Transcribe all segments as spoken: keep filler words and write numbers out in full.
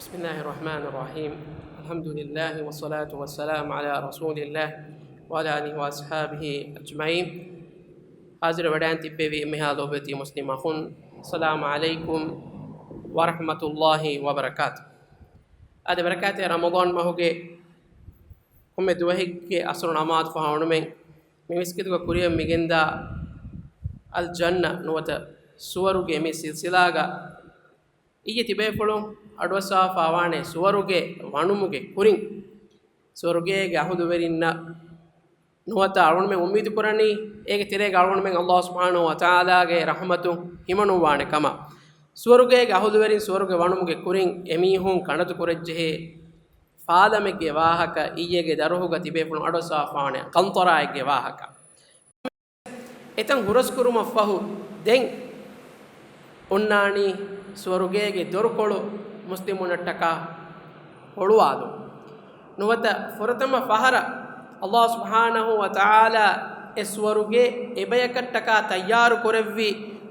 بسم الله الرحمن الرحيم. الحمد لله والصلاة والسلام على رسول الله وعلى آله وأصحابه أجمعين. ހާޒިރު ވެޑާން ތިއްބެވި އެންމެހާ ލޯބިވެތި މުސްލިމް އަޚުން، އައްސަލާމު ޢަލައިކުމް ވަރަޙްމަތުﷲި ވަބަރަކާތު. އަދި ބަރަކާތެއް ރަމަޟާން މަހުގެ ކޮންމެ ދުވަހެއްގެ އަސްރު ނަމާދު ފަހަ އޮނުމެން މި މިސްކިތުގަ ކުރިއަށް މިގެންދާ އަލް ޖަންނަ ނުވަތަ ސުވަރުގެ މި ސިލްސިލާގަ އިއްޔެ ތިބޭފުޅުން އަޑުއައްސާފާވާނެ ސުވަރުގެ ވަނުމުގެ ކުރިން. ސުވަރުގޭގެ އަހުލުވެރިންނަށް ނުވަތަ އަޅުގަނޑުމެން އުއްމީދު ކުރަނީ، އޭގެ ތެރޭގަ އަޅުގަނޑުމެން ﷲ ސުބްޙާނަހޫ ވަތަޢާލާގެ ރަޙްމަތުން ހިމަނުއްވާނެ ކަމަށް. ސުވަރުގޭގެ އަހުލުވެރިން ސުވަރުގެ ވަނުމުގެ ކުރިން އެމީހުން ކަނޑަތު ކުރައްޖެހޭ ފާލަމެއްގެ ވާހަކަ އިއްޔެގެ ދަރުހުގަ ތިބޭފުޅުން އަޑުއައްސާފާވާނެ ގަންޠަރާއެއްގެ ވާހަކަ. އެތަން ހުރަސްކުރުމަށްފަހު ދެން އޮންނާނީ ސުވަރުގޭގެ ދޮރުކޮޅު މުސްލިމުންނަށްޓަކާ ހޮޅުވާލުން. ނުވަތަ ފުރަތަމަ ފަހަރަށް ﷲ ސުބްޙާނަހޫ ވަތަޢާލާ އެ ސުވަރުގޭ އެބަޔަކަށްޓަކާ ތައްޔާރު ކުރެއްވި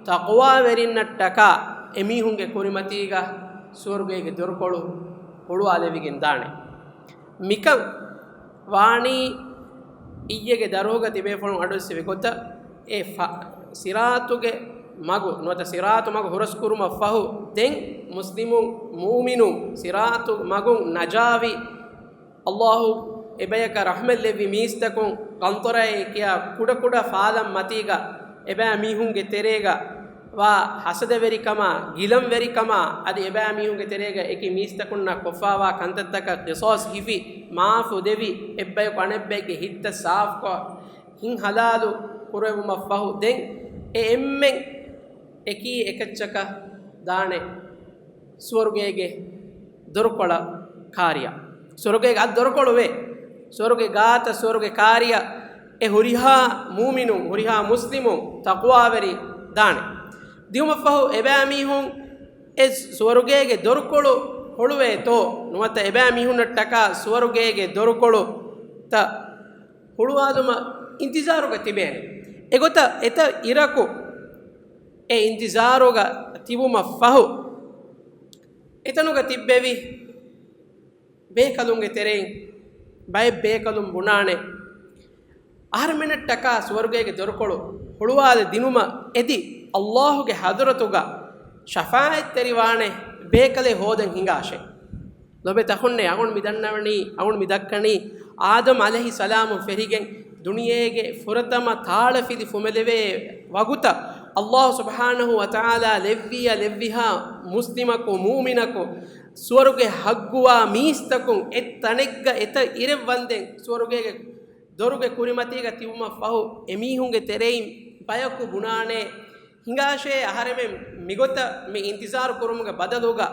ތަޤްވާވެރިންނަށްޓަކާ އެމީހުންގެ ކުރިމަތީގަ ސުވަރުގޭގެ ދޮރުކޮޅު ހޮޅުވާލެވިގެން ދާނެ. މިކަން ވާނީ އިއްޔެގެ ދަރުހުގަ ތިބޭފުޅުން އަޑުއެއްސެވި ގޮތަށް އެ ފަ-، ސިރާތުގެ މަގު ނުވަތަ ސިރާތު މަގު ހުރަސްކުރުމަށް ފަހު ދެން މުސްލިމުން މޫމިނުން ސިރާތު މަގުން ނަޖާވި، ﷲ އެބަޔަކަށް ރަޙްމަތްލެއްވި މީސްތަކުން ގަންޠަރާއޭ ކިޔާ ކުޑަކުޑަ ފާލަން މަތީގަ އެބައިމީހުންގެ ތެރޭގަ ވާ ހަސަދަވެރިކަމާ، ގިލަންވެރިކަމާ، އަދި އެބައިމީހުންގެ ތެރޭގަ އެކި މީސްތަކުންނަށް ކޮށްފާވާ ކަންތައްތަކަށް ޤިޞާޞް ހިފި، މާފު ދެވި، އެއްބަޔަކު އަނެއްބައެއްގެ ހިތްތައް ސާފުކޮށް، ހިތް ހަލާލު ކުރެވުމަށްފަހު، ދެން އެ އެންމެން އެކީ އެކައްޗަކަށް ދާނެ ސުވަރުގޭގެ ދޮރުކޮޅަށް ކާރިއަށް. ސުވަރުގޭގެ އަށް ދޮރުކޮޅު ވޭ. ސުވަރުގެ ގާތަށް ސުވަރުގެ ކާރިއަށް އެ ހުރިހާ މޫމިނުން، ހުރިހާ މުސްލިމުން، ތަޤްވާވެރި ދާނެ. ދިއުމަށްފަހު އެބައިމީހުން އެ ސުވަރުގޭގެ ދޮރުކޮޅު ހޮޅުވޭތޯ، ނުވަތަ އެބައިމީހުންނަށްޓަކާ ސުވަރުގޭގެ ދޮރުކޮޅުތައް ހުޅުވާލުމަށް އިންތިޒާރުގަ ތިބޭނެ. އެގޮތަށް އެތައް އިރަކު އެ އިންތިޒާރުގަ ތިބުމަށްފަހު، އެތަނުގަ ތިއްބެވި ބޭކަލުންގެ ތެރެއިން ބައެއް ބޭކަލުން ބުނާނެ، އަހަރެމެނަށްޓަކާ ސުވަރުގޭގެ ދޮރުކޮޅު ހުޅުވާލަ ދިނުމަށް އެދި، ﷲގެ ޙަޟްރަތުގަ ޝަފާޢަތްތެރިވާނެ ބޭކަލެއް ހޯދަން ހިނގާށޭ. ލޮބެތި އަޚުންނޭ، އަޅުގަނޑު މި ދަންނަވަނީ، އަޅުގަނޑު މި ދައްކަނީ، އާދަމް ޢަލައިހިއްސަލާމުން ފެށިގެން ދުނިޔޭގެ ފުރަތަމަ ތާޅަފިލި ފުމެލެވޭ ވަގުތަށް، ﷲ ސުބްޙާނަހޫ ވަތަޢާލާ ލެއްވިޔާ ލެއްވިހާ މުސްލިމަކު، މުއުމިނަކު، ސުވަރުގެ ޙައްޤުވާ މީސްތަކުން އެއްތަނެއްގަ އެތައް އިރެއް ވަންދެން ސުވަރުގޭގެ ދޮރުގެ ކުރިމަތީގަ ތިބުމަށްފަހު، އެމީހުންގެ ތެރެއިން ބަޔަކު ބުނާނެ، ހިނގާށޭ އަހަރެމެން މިގޮތަށް މި އިންތިޒާރު ކުރުމުގެ ބަދަލުގަ،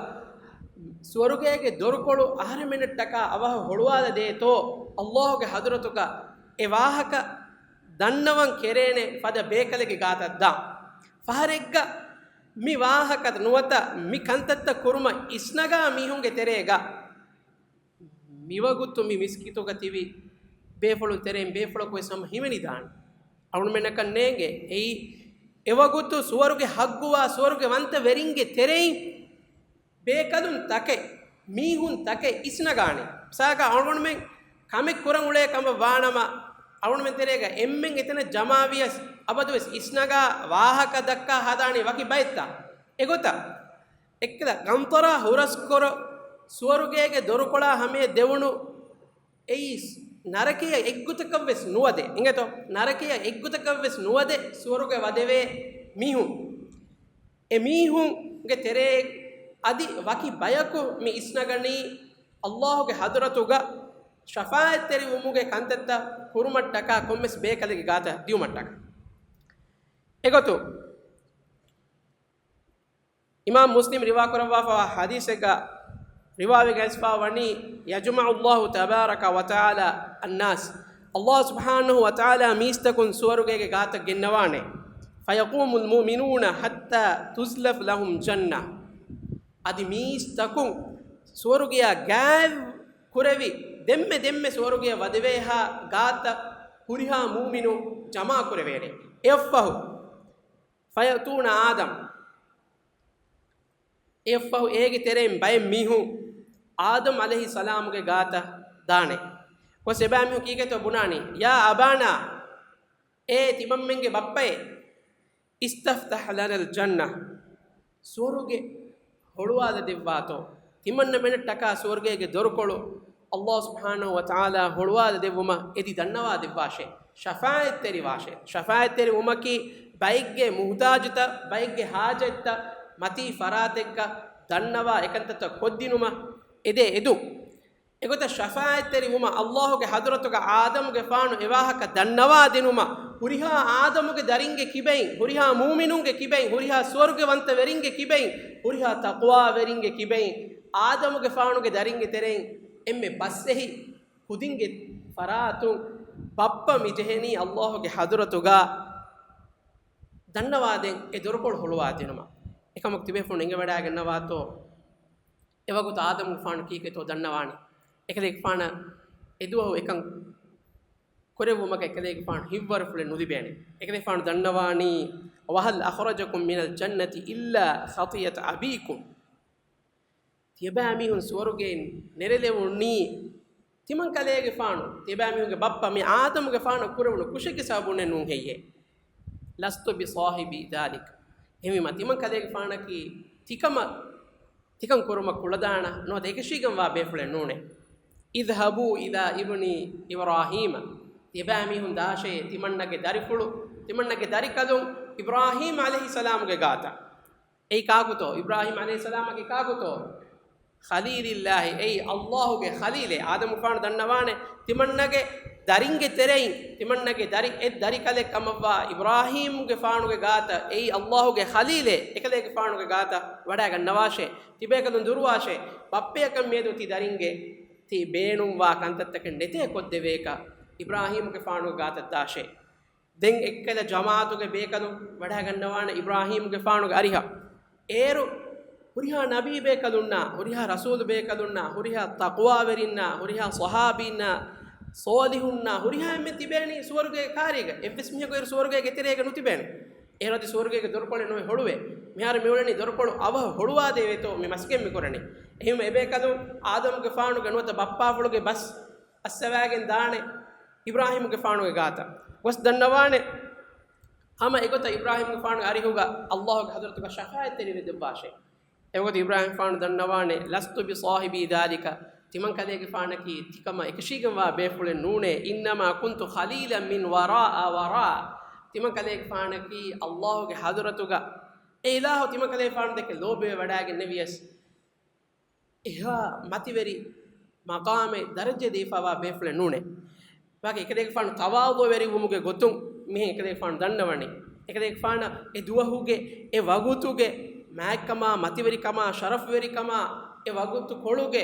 ސުވަރުގޭގެ ދޮރުކޮޅު އަހަރެމެންނަށްޓަކާ އަވަހަށް ހޮޅުވާލަދޭތޯ، ﷲގެ ޙަޟްރަތުގަ އެ ވާހަކަ ދަންނަވަން ކެރޭނެ ފަދަ ބޭކަލެއްގެ ގާތަށް ދާން. ފަހަރެއްގަ މި ވާހަކަ ނުވަތަ މި ކަންތައްތައް ކުރުމަށް އިސްނަގާ މީހުންގެ ތެރޭގަ، މިވަގުތު މި މިސްކިތުގަ ތިބި ބޭފުޅުން ތެރެއިން ބޭފުޅަކު ވެސް ހަމަ ހިމެނިދާނެ. އަޅުމެންނަކަށް ނޭނގެ އެއީ، އެވަގުތު ސުވަރުގެ ޙައްޤުވާ ސުވަރުގެ ވަންތަ ވެރިންގެ ތެރެއިން ބޭކަލުން ތަކެއް، މީހުން ތަކެއް އިސްނަގާނެ. މިސާލަކަށް އަޅުގަނޑުމެން ކަމެއް ކުރަން އުޅޭ ކަމަށް ވާނަމަ، އަޅުގަނޑުމެން ތެރޭގަ އެންމެން އެތަނަށް ޖަމާވިޔަސް، އަބަދުވެސް އިސްނަގާ ވާހަކަ ދައްކާ ހަދާނީ ވަކި ބައެއްތަ؟ އެގޮތަށް އެއްކަލަ ގަންޠަރާ ހުރަސްކޮރޮ ސުވަރުގޭގެ ދޮރުކޮޅާ ހަމަޔަށް ދެވުނު އެއީ ނަރަކަޔަށް އެއްގޮތަކަށްވެސް ނުވަދެ. އިނގޭތޯ؟ ނަރަކަޔަށް އެއްގޮތަކަށްވެސް ނުވަދެ ސުވަރުގެ ވަދެވޭ މީހުން. އެ މީހުންގެ ތެރޭ އަދި ވަކި ބަޔަކު މި އިސްނަގަނީ ﷲގެ ޙަޟްރަތުގަ ޝަފާޢަތްތެރިވުމުގެ ކަންތައްތައް ކުރުމަށްޓަކާ ކޮންމެސް ބޭކަލެއްގެ ގާތަށް ދިއުމަށްޓަކާ. އެގޮތުން، އިމާމް މުސްލިމް ރިވާކުރައްވާފައިވާ ޙަދީޘެއްގަ ރިވާވެގެން އައިސްފައި ވަނީ، يجمع الله تبارك وتعالى الناس، ﷲ ސުބްޙާނަހޫ ވަތަޢާލާ މީސްތަކުން ސުވަރުގޭގެ ގާތަށް ގެންނަވާނެ. فيقوم المؤمنون حتى تزلف لهم الجنة. އަދި މީސްތަކުން ސުވަރުގެޔާ ގާތް ކުރެވި، ދެންމެ ދެންމެ ސުވަރުގެޔަށް ވަދެވޭހާ ގާތަށް ހުރިހާ މުއުމިނުން ޖަމާކުރެވޭނެ. އެއަށްފަހު، فيأتون آدم، އެއަށްފަހު އޭގެ ތެރެއިން ބައެއް މީހުން އާދަމް ޢަލައިހިއްސަލާމުގެ ގާތަށް ދާނެ. ގޮސް އެބައިމީހުން ކީކޭތޯ ބުނާނީ، "ޔާ އަބާނާ، އޭ ތިމަންމެންގެ ބައްޕައޭ، އިސްތަފްތަޙް ލަނަލް ޖަންނަ، ސުވަރުގެ ހޮޅުވާލަ ދެއްވާތޯ؟ ތިމަންނަމެނަށްޓަކާ ސުވަރުގޭގެ ދޮރުކޮޅު އައްލާހު ސުބްޙާނަހު ވަތަޢާލާ ހޮޅުވާލަ ދެއްވުމަށް އެދި ދަންނަވާ ދެއްވާށޭ، ޝަފާޢަތްތެރިވާށޭ." ޝަފާޢަތްތެރި ވުމަކީ ބައެއްގެ މުޙްތާޖުތައް، ބައެއްގެ ޙާޖަތްތައް، މަތީ ފަރާތެއްގަ ދަންނަވާ އެކަންތައްތައް ކޮށްދިނުމަށް އެދޭ އެދުން. އެގޮތަށް ޝަފާޢަތްތެރި ވުމަށް އައްލާހުގެ ޙަޟްރަތުގަ އާދަމުގެފާނު އެވާހަކަ ދަންނަވާ ދިނުމަށް، ހުރިހާ އާދަމުގެ ދަރިންގެ ކިބައިން، ހުރިހާ މުއުމިނުންގެ ކިބައިން، ހުރިހާ ސުވަރުގެވަންތަވެރިންގެ ކިބައިން، ހުރިހާ ތަޤްވާވެރިންގެ ކިބައިން، އާދަމުގެފާނުގެ ދަރިންގެ ތެރެއިން އެންމެ ބަސްއެހި ކުދިންގެ ފަރާތުން ބައްޕަ މި ޖެހެނީ އައްލާހުގެ ޙަޟްރަތުގަ ދަންނަވާދޭން އެ ދޮރުކޮޅު ހޮޅުވާދިނުމަށް. އެކަމަކު ތިބޭފުޅުން އެނގިވަޑައިގަންނަވާތޯ، އެވަގުތު އާދަމުގެފާނު ކީކޭތޯ ދަންނަވާނީ؟ އެކަލޭގެފާނަށް އެދުވަހު އެކަން ކުރެއްވުމަކަށް އެކަލޭގެފާނު ހިތްވަރުފުޅެއް ނުލިބޭނެ. އެކަލޭގެފާނު ދަންނަވާނީ، "وهل أخرجكم من الجنة إلا خطيئة أبيكم؟" ތިޔަބައިމީހުން ސުވަރުގެއިން ނެރެލެވުނީ ތިމަން ކަލޭގެފާނު، ތިޔަބައިމީހުންގެ ބައްޕަ މި އާދަމުގެފާނަށް ކުރެވުނު ކުށެއްގެ ސަބަބުންނެއް ނޫން ހެއްޔޭ؟ "لست بصاحب ذلك." އެހެންވީމަ ތިމަން ކަލޭގެފާނަކީ ތިކަމަށް، ތިކަން ކުރުމަށް ކުޅަދާނަ ނުވަތަ އެކަށީގެންވާ ބޭފުޅެއް ނޫނޭ. "اذهبوا إلى ابني إبراهيم." ތިޔަބައިމީހުން ދާށޭ ތިމަންނަގެ ދަރިފުޅު، ތިމަންނަގެ ދަރިކަލުން އިބްރާހީމް ޢަލައިހިއްސަލާމުގެ ގާތަށް. އެއީ ކާކުތޯ؟ އިބްރާހީމް ޢަލައިހިއްސަލާމަކީ ކާކުތޯ؟ ޚަލީލިއްލާހި، އެއީ އައްލާހުގެ ޚަލީލޭ. އާދަމުގެފާނު ދަންނަވާނެ، ތިމަންނަގެ ދަރިންގެ ތެރެއިން، ތިމަންނަގެ ދަރި، އެއް ދަރިކަލެއް ކަމަށްވާ އިބްރާހީމްގެފާނުގެ ގާތަށް، އެއީ އައްލާހުގެ ޚަލީލޭ، އެކަލޭގެފާނުގެ ގާތަށް ވަޑައިގަންނަވާށޭ. ތިބޭކަލުން ދުރުވާށޭ. ބައްޕަޔަކަށް މިއަދު ތި ދަރިންގެ ތި ބޭނުންވާ ކަންތައްތަކެއް ނެތޭ ކޮށްދެވޭކަށް އިބްރާހީމްގެފާނުގެ ގާތަށް ދާށޭ. ދެން އެއްކަލަ ޖަމާޢަތުގެ ބޭކަލުން ވަޑައިގަންނަވާނެ އިބްރާހީމްގެފާނުގެ އަރިހަށް. އޭރު ހުރިހާ ނަބީ ބޭކަލުންނާ، ހުރިހާ ރަސޫލު ބޭކަލުންނާ، ހުރިހާ ތަޤްވާވެރިންނާ، ހުރިހާ ޞަޙާބީންނާ، ޞާލިޙުންނާ، ހުރިހާ އެންމެން ތިބޭނީ ސުވަރުގޭ ކާރީގަ. އެއްވެސް މީހަކު އޭރު ސުވަރުގޭގެ ތެރޭގަ ނުތިބޭނެ. އޭރު އަދި ސުވަރުގޭގެ ދޮރުކޮޅެއް ނުވެ ހޮޅުވޭ. މިހާރު މިއުޅެނީ ދޮރުކޮޅު އަވަހަށް ހޮޅުވާދެވޭތޯ މި މަސައްކަތް މިކުރަނީ. އެހެންވެ އެބޭކަލުން އާދަމުގެފާނުގެ ނުވަތަ ބައްޕާފުޅުގެ ބަސް އައްސަވާގެން ދާނެ އިބްރާހީމްގެފާނުގެ ގާތަށް. ގޮސް ދަންނަވާނެ، ހަމަ އެގޮތަށް އިބްރާހީމްގެފާނުގެ އަރިހުގަ އައްލާހުގެ ޙަޟްރަތުގަ ޝަފާޢަތްތެރިވެ ދެއްވާށޭ. އެވަގުތު އިބްރާހީމްގެފާނު ދަންނަވާނެ، "لست بصاحب ذلك." ތިމަން ކަލޭގެފާނަކީ ތިކަމަށް އެކަށީގެންވާ ބޭފުޅެއް ނޫނޭ. "إنما كنت خليلا من وراء وراء." ތިމަން ކަލޭގެފާނަކީ އައްލާހުގެ ޙަޟްރަތުގަ އެ އިލާހު ތިމަން ކަލޭގެފާނު ދެކެ ލޯބިވެވަޑައިގެންނެވިޔަސް، އެހާ މަތިވެރި މަޤާމެއް ދަރަޖައެއް ދީފަވާ ބޭފުޅެއް ނޫނޭ. ވާގެ އެކަލޭގެފާނު ތަވާޟުވެރިވުމުގެ ގޮތުން މިހެން އެކަލޭގެފާނު ދަންނަވަނީ. އެކަލޭގެފާނަށް އެ ދުވަހުގެ، އެ ވަގުތުގެ މާތްކަމާ، މަތިވެރިކަމާ، ޝަރަފުވެރިކަމާ، އެ ވަގުތު ކޮޅުގެ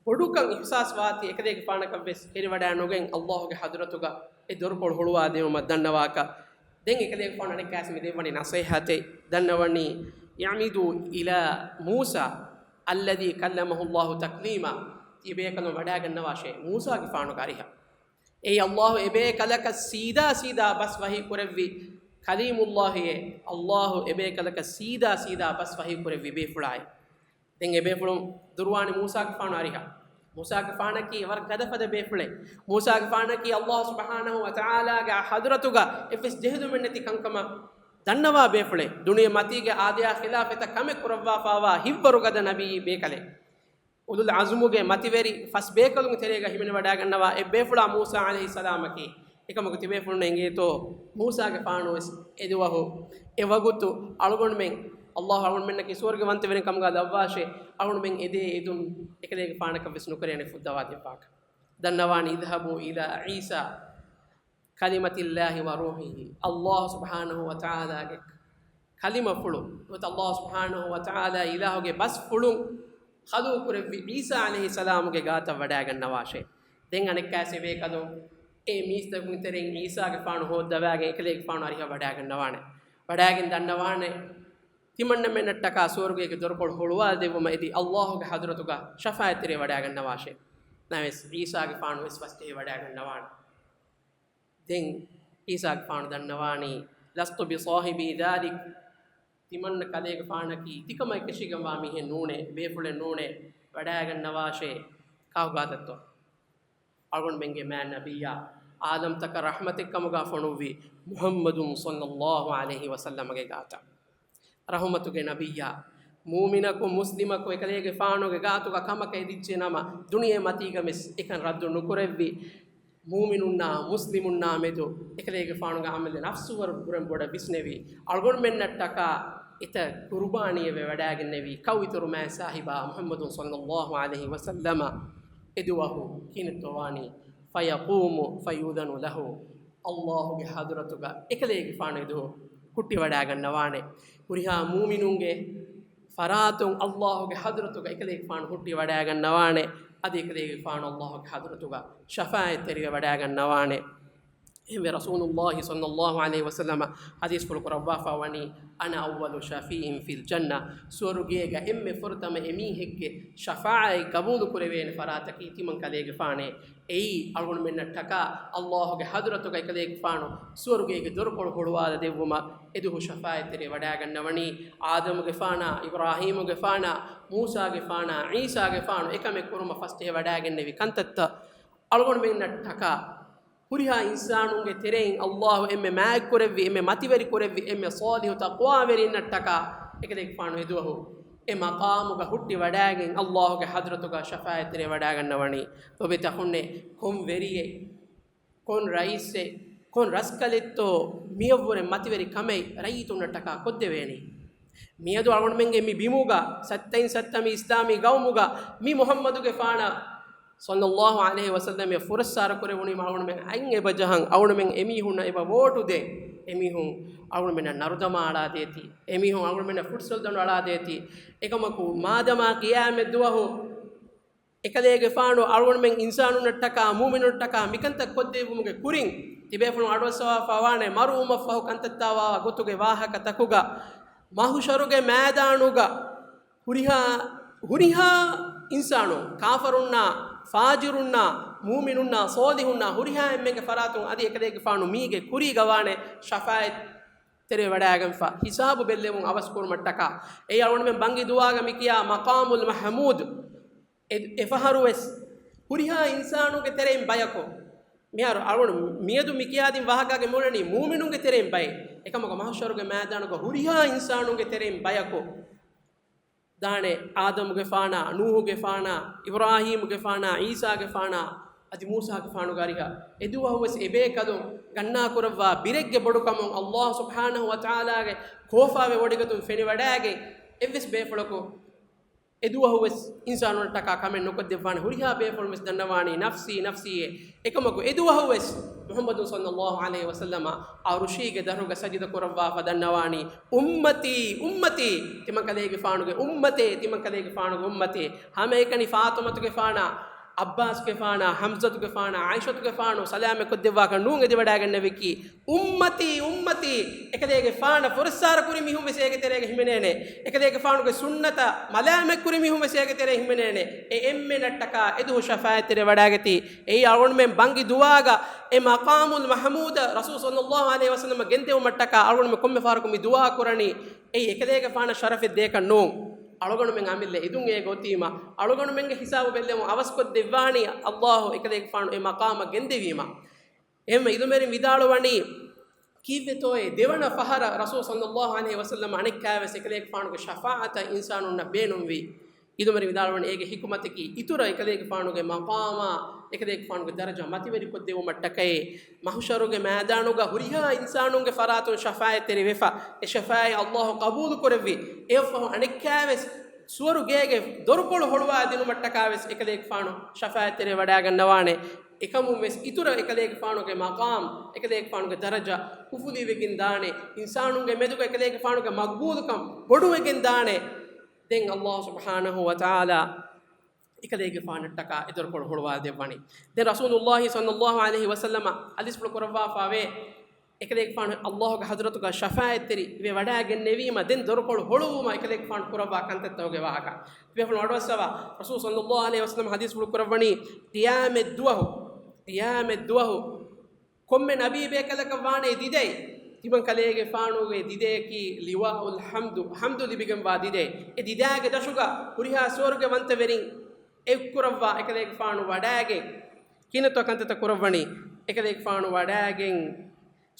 ބޮޑުކަން އިޙްސާސް ވާތީ އެކަލޭގެފާނަކަށްވެސް ހެރިވަޑައި ނުގެން އައްލާހުގެ ޙަޟްރަތުގަ އެ ދޮރުކޮޅު ހޮޅުވާ ދިނުމަށް ދަންނަވާކަށް. ދެން އެކަލޭގެފާނު އަނެއްކާވެސް މި ދެއްވަނީ ނަޞޭޙަތެއް ދަންނަވަނީ، "اعمدوا إلى موسى الذي كلمه الله تكليما." ތިބޭކަލުން ވަޑައިގަންނަވާށޭ މޫސާގެފާނުގެ އަރިހަށް. އެއީ އައްލާހު އެބޭކަލަކަށް ސީދާ ސީދާ ބަސް ވަޙީ ކުރެއްވި ކަލީމުއްލާހިއޭ. އައްލާހު އެބޭކަލަކަށް ސީދާ ސީދާ ބަސް ވަޙީ ކުރެއްވި ބޭފުޅާއޭ. ދެން އެބޭފުޅުން ދުރުވާނެ މޫސާގެފާނު އަރިހަށް. މޫސާގެފާނަކީ ވަރަށް ގަދަފަދަ ބޭފުޅެއް. މޫސާގެފާނަކީ އައްލާހު ސުބްޙާނަހު ވަތަޢާލާގެ ޙަޟްރަތުގަ އެއްވެސް ޖެހިލުމެއް ނެތި ކަންކަމަށް ދަންނަވާ ބޭފުޅެއް. ދުނިޔެ މަތީގެ އާދަޔާ ޚިލާފަށް އެތައް ކަމެއް ކުރައްވާފައިވާ ހިތްވަރު ގަދަ ނަބީ ބޭކަލެއް. އުލުލް ޢަޒުމުގެ މަތިވެރި ފަސް ބޭކަލުންގެ ތެރޭގަ ހިމެނިވަޑައިގަންނަވާ އެއް ބޭފުޅާ މޫސާ ޢަލައިހިއްސަލާމަކީ. އެކަމަކު ތިބޭފުޅުންނަށް އެނގޭތޯ، މޫސާގެފާނުވެސް އެދުވަހު އެ ވަގުތު އަޅުގަނޑުމެން، އައްލާހު އަޅުގަނޑުމެންނަކީ ސުވަރުގެ ވަންތަވެރިން ކަމުގަ ލައްވާށޭ، އަޅުގަނޑުމެން އެދޭ އެދުން އެކަލޭގެފާނަކަށްވެސް ނުކުރޭނެ ފުއްދަވާ ދެއްވާކަށް. ދަންނަވާނީ، اذهبوا إلى عيسى كلمة الله وروحه، އައްލާހު ސުބްޙާނަހު ވަތަޢާލާގެ ކަލިމަފުޅު، ނުވަތަ އައްލާހު ސުބްޙާނަހު ވަތަޢާލާ އިލާހުގެ ބަސްފުޅުން ޚަލްޤު ކުރެއްވި ޢީސާ ޢަލައިހިއްސަލާމުގެ ގާތަށް ވަޑައިގަންނަވާށޭ. ދެން އަނެއްކާވެސް އެބޭކަލުން އެ މީސްތަކުންގެ ތެރެއިން ޢީސާގެފާނު ހޯއްދަވާގެން އެކަލޭގެފާނު އަރިހަށް ވަޑައިގަންނަވާނެ. ވަޑައިގެން ދަންނަވާނެ، ތިމަންނަމެންނަށްޓަކާ ސުވަރުގޭގެ ދޮރުކޮޅު ހޮޅުވާލަދެއްވުމަށް އެދި އައްލާހުގެ ޙަޟްރަތުގަ ޝަފާޢަތްތެރިވެ ވަޑައިގަންނަވާށޭ. ނަމަވެސް ޢީސާގެފާނުވެސް ފަސްޖެހި ވަޑައިގަންނަވާނެ. ދެން ޢީސާގެފާނު ދަންނަވާނީ، لست بصاحب ذلك، ތިމަންނަ ކަލޭގެފާނަކީ ތިކަމަށް އެކަށީގެންވާ މީހެއް ނޫނޭ، ބޭފުޅެއް ނޫނޭ، ވަޑައިގަންނަވާށޭ. ކާކު ގާތަށްތޯ؟ އަޅުގަނޑުމެންގެ މާތް ނަބިއްޔާ، އާލަމްތަކަށް ރަޙްމަތެއްކަމުގަ ފޮނުއްވި މުޙައްމަދު ޞައްލައްލާހު ޢަލައިހި ވަސައްލަމަގެ ގާތަށް. ރަޙުމަތުގެ ނަބިއްޔާ، މުއުމިނަކު މުސްލިމަކު އެކަލޭގެފާނުގެ ގާތުގަ ކަމަކަށް އެދިއްޖެ ނަމަ، ދުނިޔެ މަތީގަ ވެސް އެކަން ރައްދު ނުކުރެއްވި. މުއުމިނުންނާ މުސްލިމުންނާ މެދު އެކަލޭގެފާނުގެ ޢަމަލެއް ނަފްސުވަރު ބުރެން ބޮޑަށް ވިސްނެވި. އަޅުގަނޑުމެންނަށްޓަކާ އެތައް ޤުރުބާނީއެއް ވެވަޑައިގެންނެވި. ކައު އިތުރު މާތް ސާހިބާ މުޙައްމަދު ޞައްލައްލާހު ޢަލައިހި ވަސައްލަމަ އެދުވަހު ކިހިނެއްތޯ ވާނީ؟ فيقوم فيؤذن له. ﷲ ގެ ޙަޟްރަތުގަ އެކަލޭގެފާނު އެދުވަހު ހުއްޓިވަޑައިގަންނަވާނެ. ހުރިހާ މުއުމިނުންގެ ފަރާތުން ﷲ ގެ ޙަޟްރަތުގަ އެކަލޭގެފާނު ހުއްޓިވަޑައިގަންނަވާނެ. އަދި އެކަލޭގެފާނު ﷲ ގެ ޙަޟްރަތުގަ ޝަފާޢަތްތެރިވެވަޑައިގަންނަވާނެ. އެހެންވެ، ރަސޫލުﷲ ޞައްލައްލާހު ޢަލައިހި ވަސައްލަމަ ޙަދީޘްފުޅު ކުރައްވާފަ ވަނީ، أنا أول شفيع في الجنة. ސުވަރުގޭގަ އެންމެ ފުރަތަމަ އެމީހެއްގެ ޝަފާޢަތް ގަބޫލު ކުރެވޭނެ ފަރާތަކީ ތިމަން ކަލޭގެފާނޭ. އެއީ، އަޅުގަނޑުމެންނަށްޓަކާ ﷲ ގެ ޙަޟްރަތުގަ އެކަލޭގެފާނު ސުވަރުގޭގެ ދޮރުކޮޅު ހުޅުވާލަދެއްވުމަށް އެދުވަހު ޝަފާޢަތްތެރިވެވަޑައިގަންނަވަނީ. އާދަމުގެފާނާ، އިބްރާހީމުގެފާނާ، މޫސާގެފާނާ، ޢީސާގެފާނު އެކަމެއް ކުރުމަށް ފަސްޖެހިވަޑައިގެންނެވި ކަންތައްތައް އަޅުގަނޑުމެންނަށްޓަކާ ހުރިހާ އިންސާނުންގެ ތެރެއިން ﷲ އެންމެ މާތްކުރެއްވި، އެންމެ މަތިވެރިކުރެއްވި، އެންމެ ޞާލިޙު ތަޤްވާވެރިންނަށްޓަކާ އެކަލޭގެފާނު އެދުވަހު އެ މަޤާމުގަ ހުއްޓިވަޑައިގެން ﷲ ގެ ޙަޟްރަތުގަ ޝަފާޢަތްތެރިވެވަޑައިގަންނަވަނީ. ލޯބިތަކުންނޭ، ކޮން ވެރިއެއް، ކޮން ރައީސެއް، ކޮން ރަސްކަލެއްތޯ މިއަށްވުރެ މަތިވެރި ކަމެއް ރައްޔިތުންނަށްޓަކާ ކޮށްދެވޭނީ؟ މިއަދު އަޅުގަނޑުމެންގެ މި ބިމުގަ، ސައްތައިން ސައްތަ މި އިސްލާމީ ގައުމުގަ މި މުޙައްމަދުގެފާނަށް ޞައްލައްލާހު ޢަލައިހި ވަސައްލަމަށް ފުރައްސާރަ ކުރެވުނީމަ އަޅުގަނޑުމެން އަތް އެބަޖަހަން، އަޅުގަނޑުމެން އެމީހުންނަށް އެބަ ވޯޓު ދޭން. އެމީހުން އަޅުގަނޑުމެންނަށް ނަރުދަމާ އަޅާދޭތީ. އެމީހުން އަޅުގަނޑުމެންނަށް ފުޓްސަލް ދަނޑު އަޅާދޭތީ. އެކަމަކު، މާދަމާ ޤިޔާމަތް ދުވަހު އެކަލޭގެފާނު އަޅުގަނޑުމެން އިންސާނުންނަށްޓަކާ، މުއުމިނުންނަށްޓަކާ މިކަންތައް ކޮށްދެއްވުމުގެ ކުރިން، ތިބޭފުޅުން އަޑުއައްސަވާފަ ވާނެ މަރުވުމަށްފަހު ކަންތައްތާވާ ގޮތުގެ ވާހަކަތަކުގަ، މަޙުޝަރުގެ މައިދާނުގަ ހުރިހާ، ހުރިހާ އިންސާނުން، ކާފަރުންނާ، ފާޖިރުންނާ، މުއުމިނުންނާ، ޞާލިޙުންނާ، ހުރިހާ އެންމެންގެ ފަރާތުން އަދި އެކަލޭގެފާނު މީގެ ކުރީގަ ވާނެ ޝަފާޢަތް ތެރެވެވަޑައިގެންފަ، ހިސާބު ބެއްލެވުން އަވަސް ކުރުމަށްޓަކާ. އެއީ އަޅުގަނޑުމެން ބަންގި ދުވާގަ މިކިޔާ މަޤާމުލް މަޙްމޫދު. އެ، އެފަހަރުވެސް ހުރިހާ އިންސާނުގެ ތެރެއިން ބަޔަކު، މިހާރު އަޅުގަނޑު މިއަދު މިކިޔާދިން ވާހަކާގެ މިއުޅެނީ މުއުމިނުންގެ ތެރެއިން ބައެއް. އެކަމަކު މަޙުޝަރުގެ މައިދާނުގަ ހުރިހާ އިންސާނުންގެ ތެރެއިން ބަޔަކު ދާނެ، އާދަމުގެފާނާ، ނޫޙުގެފާނާ، އިބްރާހީމުގެފާނާ، ޢީސާގެފާނާ، އަދި މޫސާގެފާނުގެ އަރިހަށް. އެދުވަހުވެސް އެބޭކަލުން ގަންނާކުރައްވާ ބިރެއްގެ ބޮޑުކަމުން ﷲ ސުބްޙާނަހު ވަތަޢާލާގެ ކޯފާވެ ވޮޑިގަތުން ފެނިވަޑައިގެން، އެއްވެސް ބޭފުޅަކު އެދުވަހުވެސް އިންސާނުންނަށްޓަކާ ކަމެއް ނުކޮށްދެއްވާނެ. ހުރިހާ ބޭފުޅުންވެސް ދަންނަވާނީ ނަފްސީ، ނަފްސީއޭ. އެކަމަކު އެދުވަހުވެސް މުޙައްމަދު ޞައްލައްލާހު ޢަލައިހި ވަސައްލަމަ އަރުޝީގެ ދަށުގަ ސަޖިދަ ކުރައްވާފަ ދަންނަވާނީ، އުއްމަތީ، އުއްމަތީ، ތިމަން ކަލޭގެފާނުގެ އުއްމަތޭ، ތިމަން ކަލޭގެފާނުގެ އުއްމަތޭ. ހަމައެކަނި ފާޠިމަތުގެފާނާ، ޢައްބާސްގެފާނާ، ޙަމްޒަތުގެފާނާ، ޢާއިޝަތުގެފާނު ސަލާމަތްކޮށްދެއްވާކަށް ނޫން އެދިވަޑައިގެންނެވިކީ، އުއްމަތީ، އުއްމަތީ، އެކަލޭގެފާނަށް ފުރައްސާރަ ކުރި މީހުން ވެސް އޭގެ ތެރޭގަ ހިމެނޭނެ. އެކަލޭގެފާނުގެ ސުންނަތަށް މަލާމަތް ކުރި މީހުން ވެސް އޭގެ ތެރޭ ހިމެނޭނެ. އެ އެންމެނަށްޓަކާ އެދުވަހު ޝަފާޢަތްތެރިވެވަޑައިގަތީ. އެއީ އަޅުގަނޑުމެން ބަންގި ދުވާގަ އެ މަޤާމުލް މަޙްމޫދަށް ރަސޫލު ޞައްލައްލާހު ޢަލައިހި ވަސައްލަމަށް ގެންދެވުމަށްޓަކާ އަޅުގަނޑުމެން ކޮންމެ ފަހަރަކު މި ދުޢާ ކުރަނީ، އެއީ އެކަލޭގެފާނަށް ޝަރަފެއް ދޭކަށް ނޫން. އަޅުގަނޑުމެން އަމިއްލަ އެދުން އޭގަ އޮތީމަ، އަޅުގަނޑުމެންގެ ހިސާބު ބެއްލެވުން އަވަސްކޮށްދެއްވާނީ، ﷲ އެކަލޭގެފާނު އެ މަޤާމަށް ގެންދެވީމަ. އެހެންވެ، އިލްމުވެރިން ވިދާޅުވަނީ، ކީއްވެތޯއޭ ދެވަނަ ފަހަރަށް ރަސޫލު ޞައްލައްލާހު ޢަލައިހި ވަސައްލަމަ އަނެއްކާވެސް އެކަލޭގެފާނުގެ ޝަފާޢަތަށް އިންސާނުންނަށް ބޭނުންވީ؟ އިލްމުވެރިން ވިދާޅުވަނީ، އޭގެ ޙިކުމަތަކީ އިތުރަށް އެކަލޭގެފާނުގެ މަޤާމާ، އެކަލޭގެފާނުގެ ދަރަޖަ މަތިވެރިކޮށްދެވުމަށްޓަކައި، މަޙުޝަރުގެ މައިދާނުގަ ހުރިހާ އިންސާނުންގެ ފަރާތުން ޝަފާޢަތްތެރިވެފަ، އެ ޝަފާޢަތް ﷲ ޤަބޫލު ކުރެއްވި. އެއަށްފަހު އަނެއްކާވެސް ސުވަރުގޭގެ ދޮރުކޮޅު ހޮޅުވާދިނުމަށްޓަކާވެސް އެކަލޭގެފާނު ޝަފާޢަތްތެރިވެވަޑައިގަންނަވާނެ. އެކަމުން ވެސް އިތުރަށް އެކަލޭގެފާނުގެ މަޤާމް، އެކަލޭގެފާނުގެ ދަރަޖަ އުފުލިވެގެން ދާނެ. އިންސާނުންގެ މެދުގަ އެކަލޭގެފާނުގެ މަޤްބޫލުކަން ބޮޑުވެގެން ދާނެ. ދެން ﷲ ސުބްޙާނަހު ވަތަޢާލާ އެކަލޭގެފާނަށްޓަކާ އެ ދޮރުކޮޅު ހޮޅުވާދެއްވަނީ. ދެން ރަސޫލުﷲ ޞައްލައްލާހު ޢަލައިހި ވަސައްލަމަ ޙަދީޘްފުޅު ކުރައްވާފަވޭ، އެކަލޭގެފާނު ﷲގެ ޙަޟްރަތުގަ ޝަފާޢަތްތެރި ވެވަޑައިގެންނެވީމަ، ދެން ދޮރުކޮޅު ހޮޅުވުމަށް އެކަލޭގެފާނު ކުރައްވާ ކަންތައްތަކުގެ ވާހަކަ. ތިބޭފުޅުން އަޑުއައްސަވާ، ރަސޫލު ޞައްލައްލާހު ޢަލައިހި ވަސައްލަމަ ޙަދީޘްފުޅު ކުރައްވަނީ، ޤިޔާމަތްދުވަހު، ޤިޔާމަތްދުވަހު ކޮންމެ ނަބީ ބޭކަލަކަށް ވާނެ ދިދައި، ތިމަން ކަލޭގެފާނުގެ ދިދަޔަކީ ލިވާއުލް ޙަމްދު، ޙަމްދު ލިބިގެންވާ ދިދައެއް. އެ ދިދާގެ ދަށުގަ ހުރިހާ ސުވަރުގެވަންތަވެރިން އެއްކުރައްވާ އެކަލޭގެފާނު ވަޑައިގެން، ކިހިނެއްތޯ ކަންތައްތައް ކުރައްވަނީ؟ އެކަލޭގެފާނު ވަޑައިގެން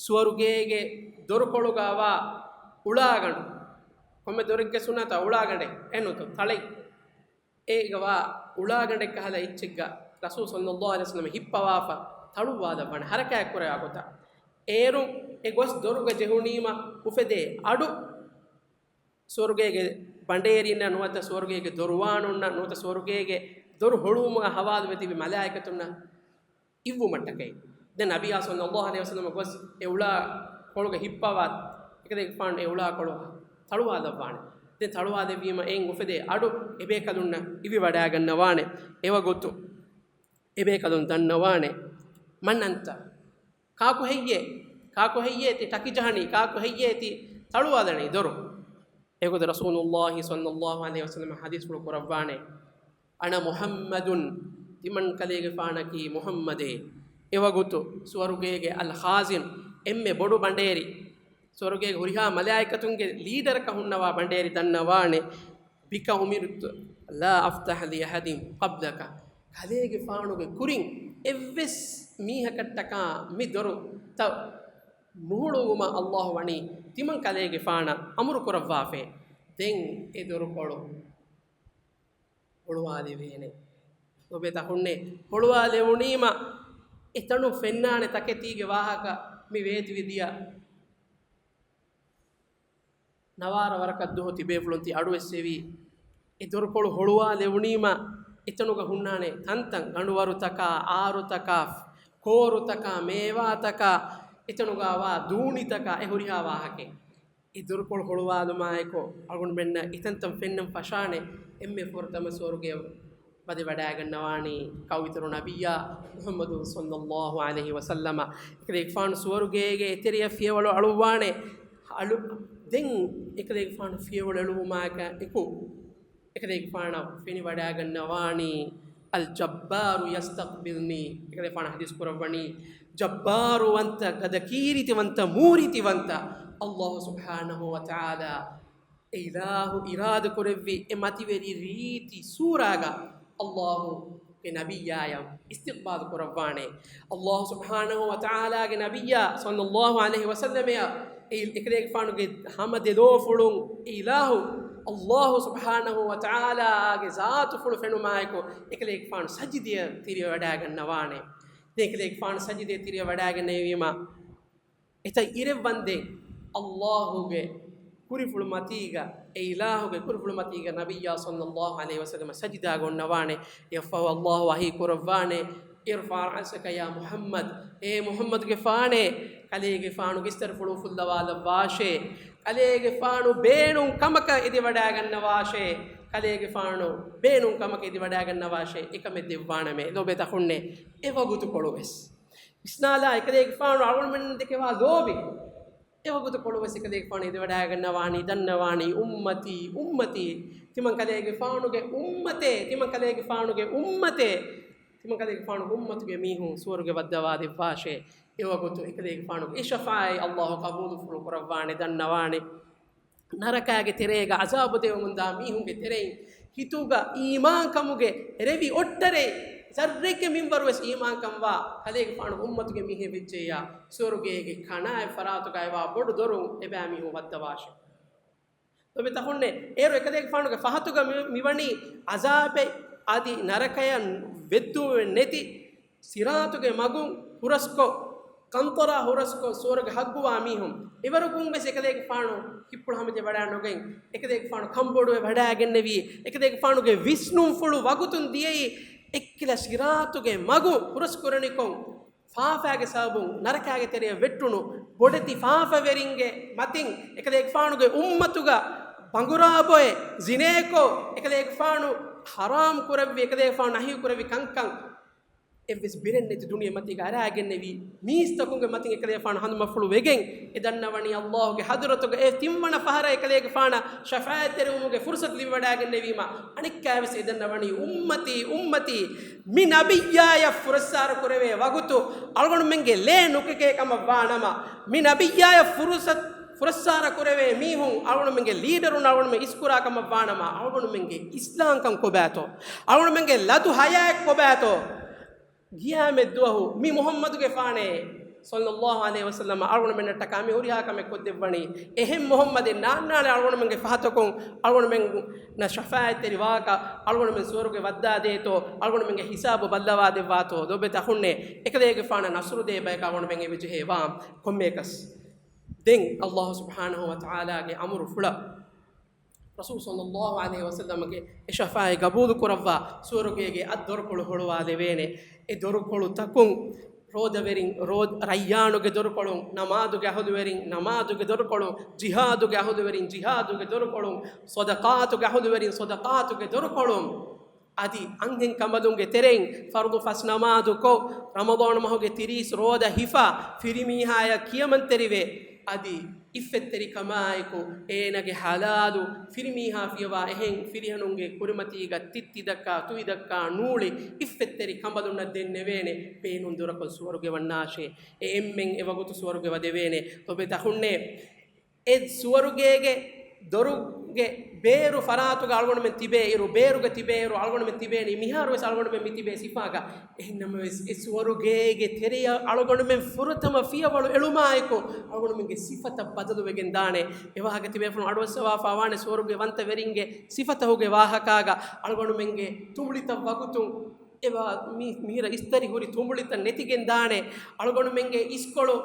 ސުވަރުގޭގެ ދޮރުކޮޅުގަ ވާ އުޅާގަނޑު، ކޮންމެ ދޮރެއްގެ ސުންނަތަށް އުޅާގަނޑެއް އެނުތު ތަޅެއް، އޭގަ ވާ އުޅާގަނޑެއް ކަހަލަ އެއްޗެއްގަ ރަސޫލު ޞައްލައްލާހު ޢަލައިހި ވަސައްލަމަ ހިއްޕަވާފަ ތަޅުއްވާލައްވާނެ، ޙަރަކާތް ކުރެވޭ ގޮތަށް. އޭރުން އެ ގޮސް ދޮރުގަ ޖެހުނީމަ އުފެދޭ އަޑު ސުވަރުގޭގެ ބަނޑޭރިންނަށް ނުވަތަ ސުވަރުގޭގެ ދޮރުވާނުންނަށް ނުވަތަ ސުވަރުގޭގެ ދޮރު ހޮޅުވުމުގަ ހަވާލުވެ ތިބި މަލާއިކަތުންނަށް އިއްވުމަށްޓަކައި. ދެން ނަބިއްޔާ ޞައްލައްލާހު ޢަލައިހި ވަސައްލަމަ ގޮސް އެ އުޅާ ކޮޅުގަ ހިއްޕަވާ، އެކަލޭގެފާނު އެ އުޅާ ކޮޅު ތަޅުވާލައްވާނެ. ދެން ތަޅުވާލެއްވީމަ އެއިން އުފެދޭ އަޑު އެބޭކަލުންނަށް އިވިވަޑައިގަންނަވާނެ. އެވަގުތު އެބޭކަލުން ދަންނަވާނެ، މަން އަންތަ؟ ކާކު ހެއްޔޭ؟ ކާކު ހެއްޔޭ ތި ޓަކި ޖަހަނީ؟ ކާކު ހެއްޔޭ ތި ތަޅުވާލަނީ ދޮރު؟ އެގޮތަށް ރަސޫލުއްލާހި ޞައްލައްލާހު ޢަލައިހި ވަސައްލަމަ ޙަދީޘްފުޅު ކުރައްވާނެ، "أنا محمد، ތިމަން ކަލޭގެފާނަކީ މުޙައްމަދޭ." އެވަގުތު ސުވަރުގޭގެ އަލްޚާޒިން، އެންމެ ބޮޑު ބަނޑޭރި، ސުވަރުގޭގެ ހުރިހާ މަލާއިކަތުންގެ ލީޑަރަކަށް ހުންނަވާ ބަނޑޭރި ދަންނަވާނެ، "بك أمرت لا أفتح لأحد قبلك." ކަލޭގެފާނުގެ ކުރިން އެއްވެސް މީހަކަށްޓަކާ މި ދޮރުތައް ނުހުޅުވުމަށް އައްލާހު ވަނީ ތިމަން ކަލޭގެފާނަށް އަމުރު ކުރައްވާފައި. ދެން އެ ދޮރުކޮޅު ހޮޅުވާލެވޭނެ. ލޯބިވެތި އަޚުންނޭ، ހޮޅުވާލެވުނީމަ އެތަނުން ފެންނާނެ ތަކެތީގެ ވާހަކަ މި ވޭތިވެދިޔަ ނަވާރަ ވަރަކަށް ދުހު ތިބޭފުޅުން ތި އަޑުއެއްސެވީ. އެ ދޮރުކޮޅު ހޮޅުވާލެވުނީމަ އެތަނުގަ ހުންނާނެ ތަންތަން، ގަނޑުވަރުތަކާ، އާރުތަކާ، ކޯރުތަކާ، މޭވާތަކާ، އެތަނުގަ ވާ ދޫނިތަކާ، އެ ހުރިހާ ވާހަކައެއް. އެ ދޮރުކޮޅު ހޮޅުވާލުމާއެކު އަޅުގަނޑުމެންނަށް އެތަންތަން ފެންނަން ފަށާނެ އެންމެ ފުރަތަމަ ސުވަރުގެ ވަދެ ވަޑައިގަންނަވާނީ ކައުވިތުރު ނަބިއްޔާ މުޙައްމަދު ޞައްލައްލާހު ޢަލައިހި ވަސައްލަމަ. އެކަލޭގެފާނު ސުވަރުގޭގެ އެތެރެޔަށް ފިޔަވަޅު އަޅުއްވާނެ. އަޅު-، ދެން އެކަލޭގެފާނު ފިޔަވަޅު އެޅުވުމާއެކު އެކަލޭގެފާނަށް ފެނިވަޑައިގަންނަވާނީ، "الجبار يستقبلني." އެކަލޭގެފާނު ޙަދީޘް ކުރައްވަނީ، ޖައްބާރުވަންތަ، ގަދަކީރިތިވަންތަ، މޫރިތިވަންތަ އައްލާހު ސުބްޙާނަހު ވަތަޢާލާ އެ އިލާހު އިރާދަ ކުރެއްވި އެ މަތިވެރި ރީތި ސޫރާގަ އައްލާހުގެ ނަބިއްޔާޔަށް އިސްތިޤްބާލު ކުރައްވާނެ. އައްލާހު ސުބްޙާނަހު ވަތަޢާލާގެ ނަބިއްޔާ ޞައްލައްލާހު ޢަލައިހި ވަސައްލަމަޔަށް އެ އެކަލޭގެފާނުގެ ހަމަ ދެލޯފުޅުން އެ އިލާހު އައްލާހު ސުބްޙާނަހު ވަތަޢާލާގެ ޒާތުފުޅު ފެނުމާއެކު އެކަލޭގެފާނު ސަޖިދަޔަށް ތިރިވަޑައިގަންނަވާނެ. ދެން އެކަލޭގެފާނު ސަޖިދަޔަށް ތިރިވަޑައިގެންނެވީމަ، އެތައް އިރެއްވަންދެން އައްލާހުގެ ކުރިފުޅު މަތީގަ، އެ އިލާހުގެ ކުރިފުޅު މަތީގަ ނަބިއްޔާ ޞައްލައްލާހު ޢަލައިހި ވަސައްލަމަ ސަޖިދާގަ އޮންނަވާނެ. އެއަށްފަހު އައްލާހު ވަޙީ ކުރައްވާނެ، "ارفع رأسك يا محمد." އޭ މުޙައްމަދުގެފާނޭ، ކަލޭގެފާނުގެ އިސްތަށިފުޅު އުފުއްލަވާލައްވާށޭ. ކަލޭގެފާނު ބޭނުން ކަމަކަށް އެދިވަޑައިގަންނަވާށޭ. ކަލޭގެފާނު ބޭނުން ކަމަކަށް އެދިވަޑައިގަންނަވާށޭ. އެކަމެއް ދެއްވާނަމޭ. ލޯބިވެތި އަޚުންނޭ، އެ ވަގުތުކޮޅު ވެސް ވިސްނާލާ، އެކަލޭގެފާނު އަޅުގަނޑުމެން ދެކެވާ ލޯބި، އެ ވަގުތުކޮޅު ވެސް އެކަލޭގެފާނު އެދިވަޑައިގަންނަވާނީ، ދަންނަވާނީ، އުއްމަތީ، އުއްމަތީ، ތިމަން ކަލޭގެފާނުގެ އުއްމަތޭ، ތިމަން ކަލޭގެފާނުގެ އުއްމަތޭ، ތިމަން ކަލޭގެފާނުގެ އުއްމަތުގެ މީހުން ސުވަރުގެ ވައްދަވާ ދެއްވާށޭ. އެ ވަގުތު އެކަލޭގެފާނުގެ އެ ޝަފާޢަތް އައްލާހު ޤަބޫލުފުޅު ކުރައްވާނެ، ދަންނަވާނެ. ނަރަކާގެ ތެރޭގަ ޢަޒާބު ދެވެމުންދާ މީހުންގެ ތެރެއިން ހިތުގަ އީމާންކަމުގެ ރެވި އޮށްޓަރެއް، ޒައްރެއްގެ މިންވަރު ވެސް އީމާންކަންވާ ކަލޭގެފާނު އުއްމަތުގެ މީހެއް ވެއްޖެއްޔާ، ސުވަރުގޭގެ ކަނާތް ފަރާތުގައިވާ ބޮޑު ދޮރުން އެބައިމީހުން ވައްދަވާށެ. ލޯބިވެތި އަޚުންނޭ، އޭރު އެކަލޭގެފާނުގެ ފަހަތުގަ މި-، މިވަނީ ޢަޒާބެއް އަދި ނަރަކަޔަށް ވެއްދުވެ ނެތި ޞިރާޠުގެ މަގުން ހުރަސްކޮށް، ޤަންޠަރާ ހުރަސްކޮށް، ސުވަރުގެ ހައްގުވާ މީހުން އެވަރުގަނޑު ވެސް އެކަލޭގެފާނު ހިތްޕުޅު ހަމަޖެހި ވަޑައިނުގެން، އެކަލޭގެފާނު ކަންބޮޑުވެ ވަޑައިގެންނެވީ، އެކަލޭގެފާނުގެ ވިސްނުންފުޅު ވަގުތުން ދިޔައީ، އެއްކިލަ ޞިރާޠުގެ މަގު ހުރަސްކުރަނިކޮށް، ފާފާގެ ސަބަބުން ނަރަކާގެ ތެރެއަށް ވެއްޓުނު ބޮޑެތި ފާފަވެރިންގެ މަތިން އެކަލޭގެފާނުގެ އުއްމަތުގަ ބަނގުރާ ބޮއެ، ޒިނޭކޮށް، އެކަލޭގެފާނު ޙަރާމް ކުރެއްވި، އެކަލޭގެފާނު ނަހީ ކުރެއްވި ކަންކަން އެއްވެސް ބިރެއް ނެތި ދުނިޔެ މަތީގަ އަރާގެންނެވި މީސްތަކުންގެ މަތިން އެކަލޭގެފާނު ހަނދުމަފުޅު ވެގެން އެ ދަންނަވަނީ ﷲ ގެ ޙަޟްރަތުގަ އެ ތިންވަނަ ފަހަރަށް އެކަލޭގެފާނަށް ޝަފާޢަތްތެރިވުމުގެ ފުރުޞަތު ލިބިވަޑައިގެންނެވީމަ. އަނެއްކާވެސް އެ ދަންނަވަނީ އުއްމަތީ، އުއްމަތީ، މި ނަބިއްޔާޔަށް ފުރައްސާރަ ކުރެވޭ ވަގުތު އަޅުގަނޑުމެންގެ ލޭ ނުކެކޭ ކަމަށް ވާނަމަ، މި ނަބިއްޔާޔަށް ފުރުޞަތު، ފުރައްސާރަ ކުރެވޭ މީހުން އަޅުގަނޑުމެންގެ ލީޑަރުން އަޅުގަނޑުމެން އިސްކުރާ ކަމަށް ވާނަމަ، އަޅުގަނޑުމެންގެ އިސްލާމްކަން ކޮބާތޯ؟ އަޅުގަނޑުމެންގެ ލަދު ޙަޔާތް ކޮބާތޯ؟ ގިޔާމެއްދުވަހު މި މުޙައްމަދުގެފާނޭ ޞައްލައްލާހު ޢަލައިހި ވަސައްލަމަ އަޅުގަނޑުމެންނަށްޓަކާ މި ހުރިހާ ކަމެއް ކޮށްދެއްވަނީ. އެހެން މުޙައްމަދެއް ނާންނާނެ އަޅުގަނޑުމެންގެ ފަހަތަކުން އަޅުގަނޑުމެންނަށް ޝަފާޢަތްތެރި ވާކަށް އަޅުގަނޑުމެން ސުވަރުގެ ވައްދާދޭތޯ، އަޅުގަނޑުމެންގެ ހިސާބު ބައްލަވާދެއްވާތޯ. ލޯބިވެތި އަޚުންނޭ، އެކަލޭގެފާނަށް ނަޞްރު ދޭ ބަޔަކަށް އަޅުގަނޑުމެން އެބަޖެހޭ ވާން ކޮންމެއަކަސް. ދެން ﷲ ސުބްޙާނަހު ވަތަޢާލާގެ އަމުރުފުޅަށް ރަސޫލު ޞައްލައްލާހު ޢަލައިހި ވަސައްލަމަގެ އެ ޝަފާޢަތް ގަބޫލު ކުރައްވާ، ސުވަރުގޭގެ އަށް ދޮރުކޮޅު ހޮޅުވާލެވޭނެ. އެ ދޮރުކޮޅު ތަކުން ރޯދަވެރިން ރޯ، ރައްޔާނުގެ ދޮރުކޮޅުން، ނަމާދުގެ އަހުލުވެރިން ނަމާދުގެ ދޮރުކޮޅުން، ޖިހާދުގެ އަހުލުވެރިން ޖިހާދުގެ ދޮރުކޮޅުން، ޞަދަޤާތުގެ އަހުލުވެރިން ޞަދަޤާތުގެ ދޮރުކޮޅުން. އަދި އަންހެން ކަނބަލުންގެ ތެރެއިން ފަރުޟު ފަސް ނަމާދުކޮށް، ރަމަޟާން މަހުގެ ތިރީސް ރޯދަ ހިފާ، ފިރިމީހާޔަށް ކިޔަމަންތެރިވެ، އަދި އިއްފަތްތެރިކަމާއެކު އޭނާގެ ޙަލާލު ފިރިމީހާ ފިޔަވާ އެހެން ފިރިހެނުންގެ ކުރިމަތީގަ ތިއްތި ދައްކާ ތުއި ދައްކާ ނޫޅި އިއްފަތްތެރި ކަނބަލުންނަށް ދެންނެވޭނެ. ބޭނުން ދުރަކުން ސުވަރުގެ ވަންނާށޭ. އެ އެންމެން އެ ވަގުތު ސުވަރުގެ ވަދެވޭނެ. ލޯބިވެތި އަޚުންނޭ، އެ ސުވަރުގޭގެ ދޮރުގެ ބޭރު ފަރާތުގަ އަޅުގަނޑުމެން ތިބޭ އިރު، ބޭރުގަ ތިބޭ އިރު، އަޅުގަނޑުމެން ތިބޭނީ މިހާރުވެސް އަޅުގަނޑުމެން މި ތިބޭ ސިފާގަ. އެހެންނަމަވެސް، އެ ސުވަރުގޭގެ ތެރެއަށް އަޅުގަނޑުމެން ފުރަތަމަ ފިޔަވަޅު އެޅުމާއެކު، އަޅުގަނޑުމެންގެ ސިފަތައް ބަދަލުވެގެން ދާނެ. އެވާހަކަ ތިބޭފުޅުން އަޑުއައްސަވާފާވާނެ ސުވަރުގެ ވަންތަވެރިންގެ ސިފަތަހުގެ ވާހަކާގަ. އަޅުގަނޑުމެންގެ ތުނބުޅިތައް ވަގުތުން އެވާ މި، މިހިރަ އިސްތަށި ހުރި ތުނބުޅިތައް ނެތިގެން ދާނެ. އަޅުގަނޑުމެންގެ އިސްކޮޅު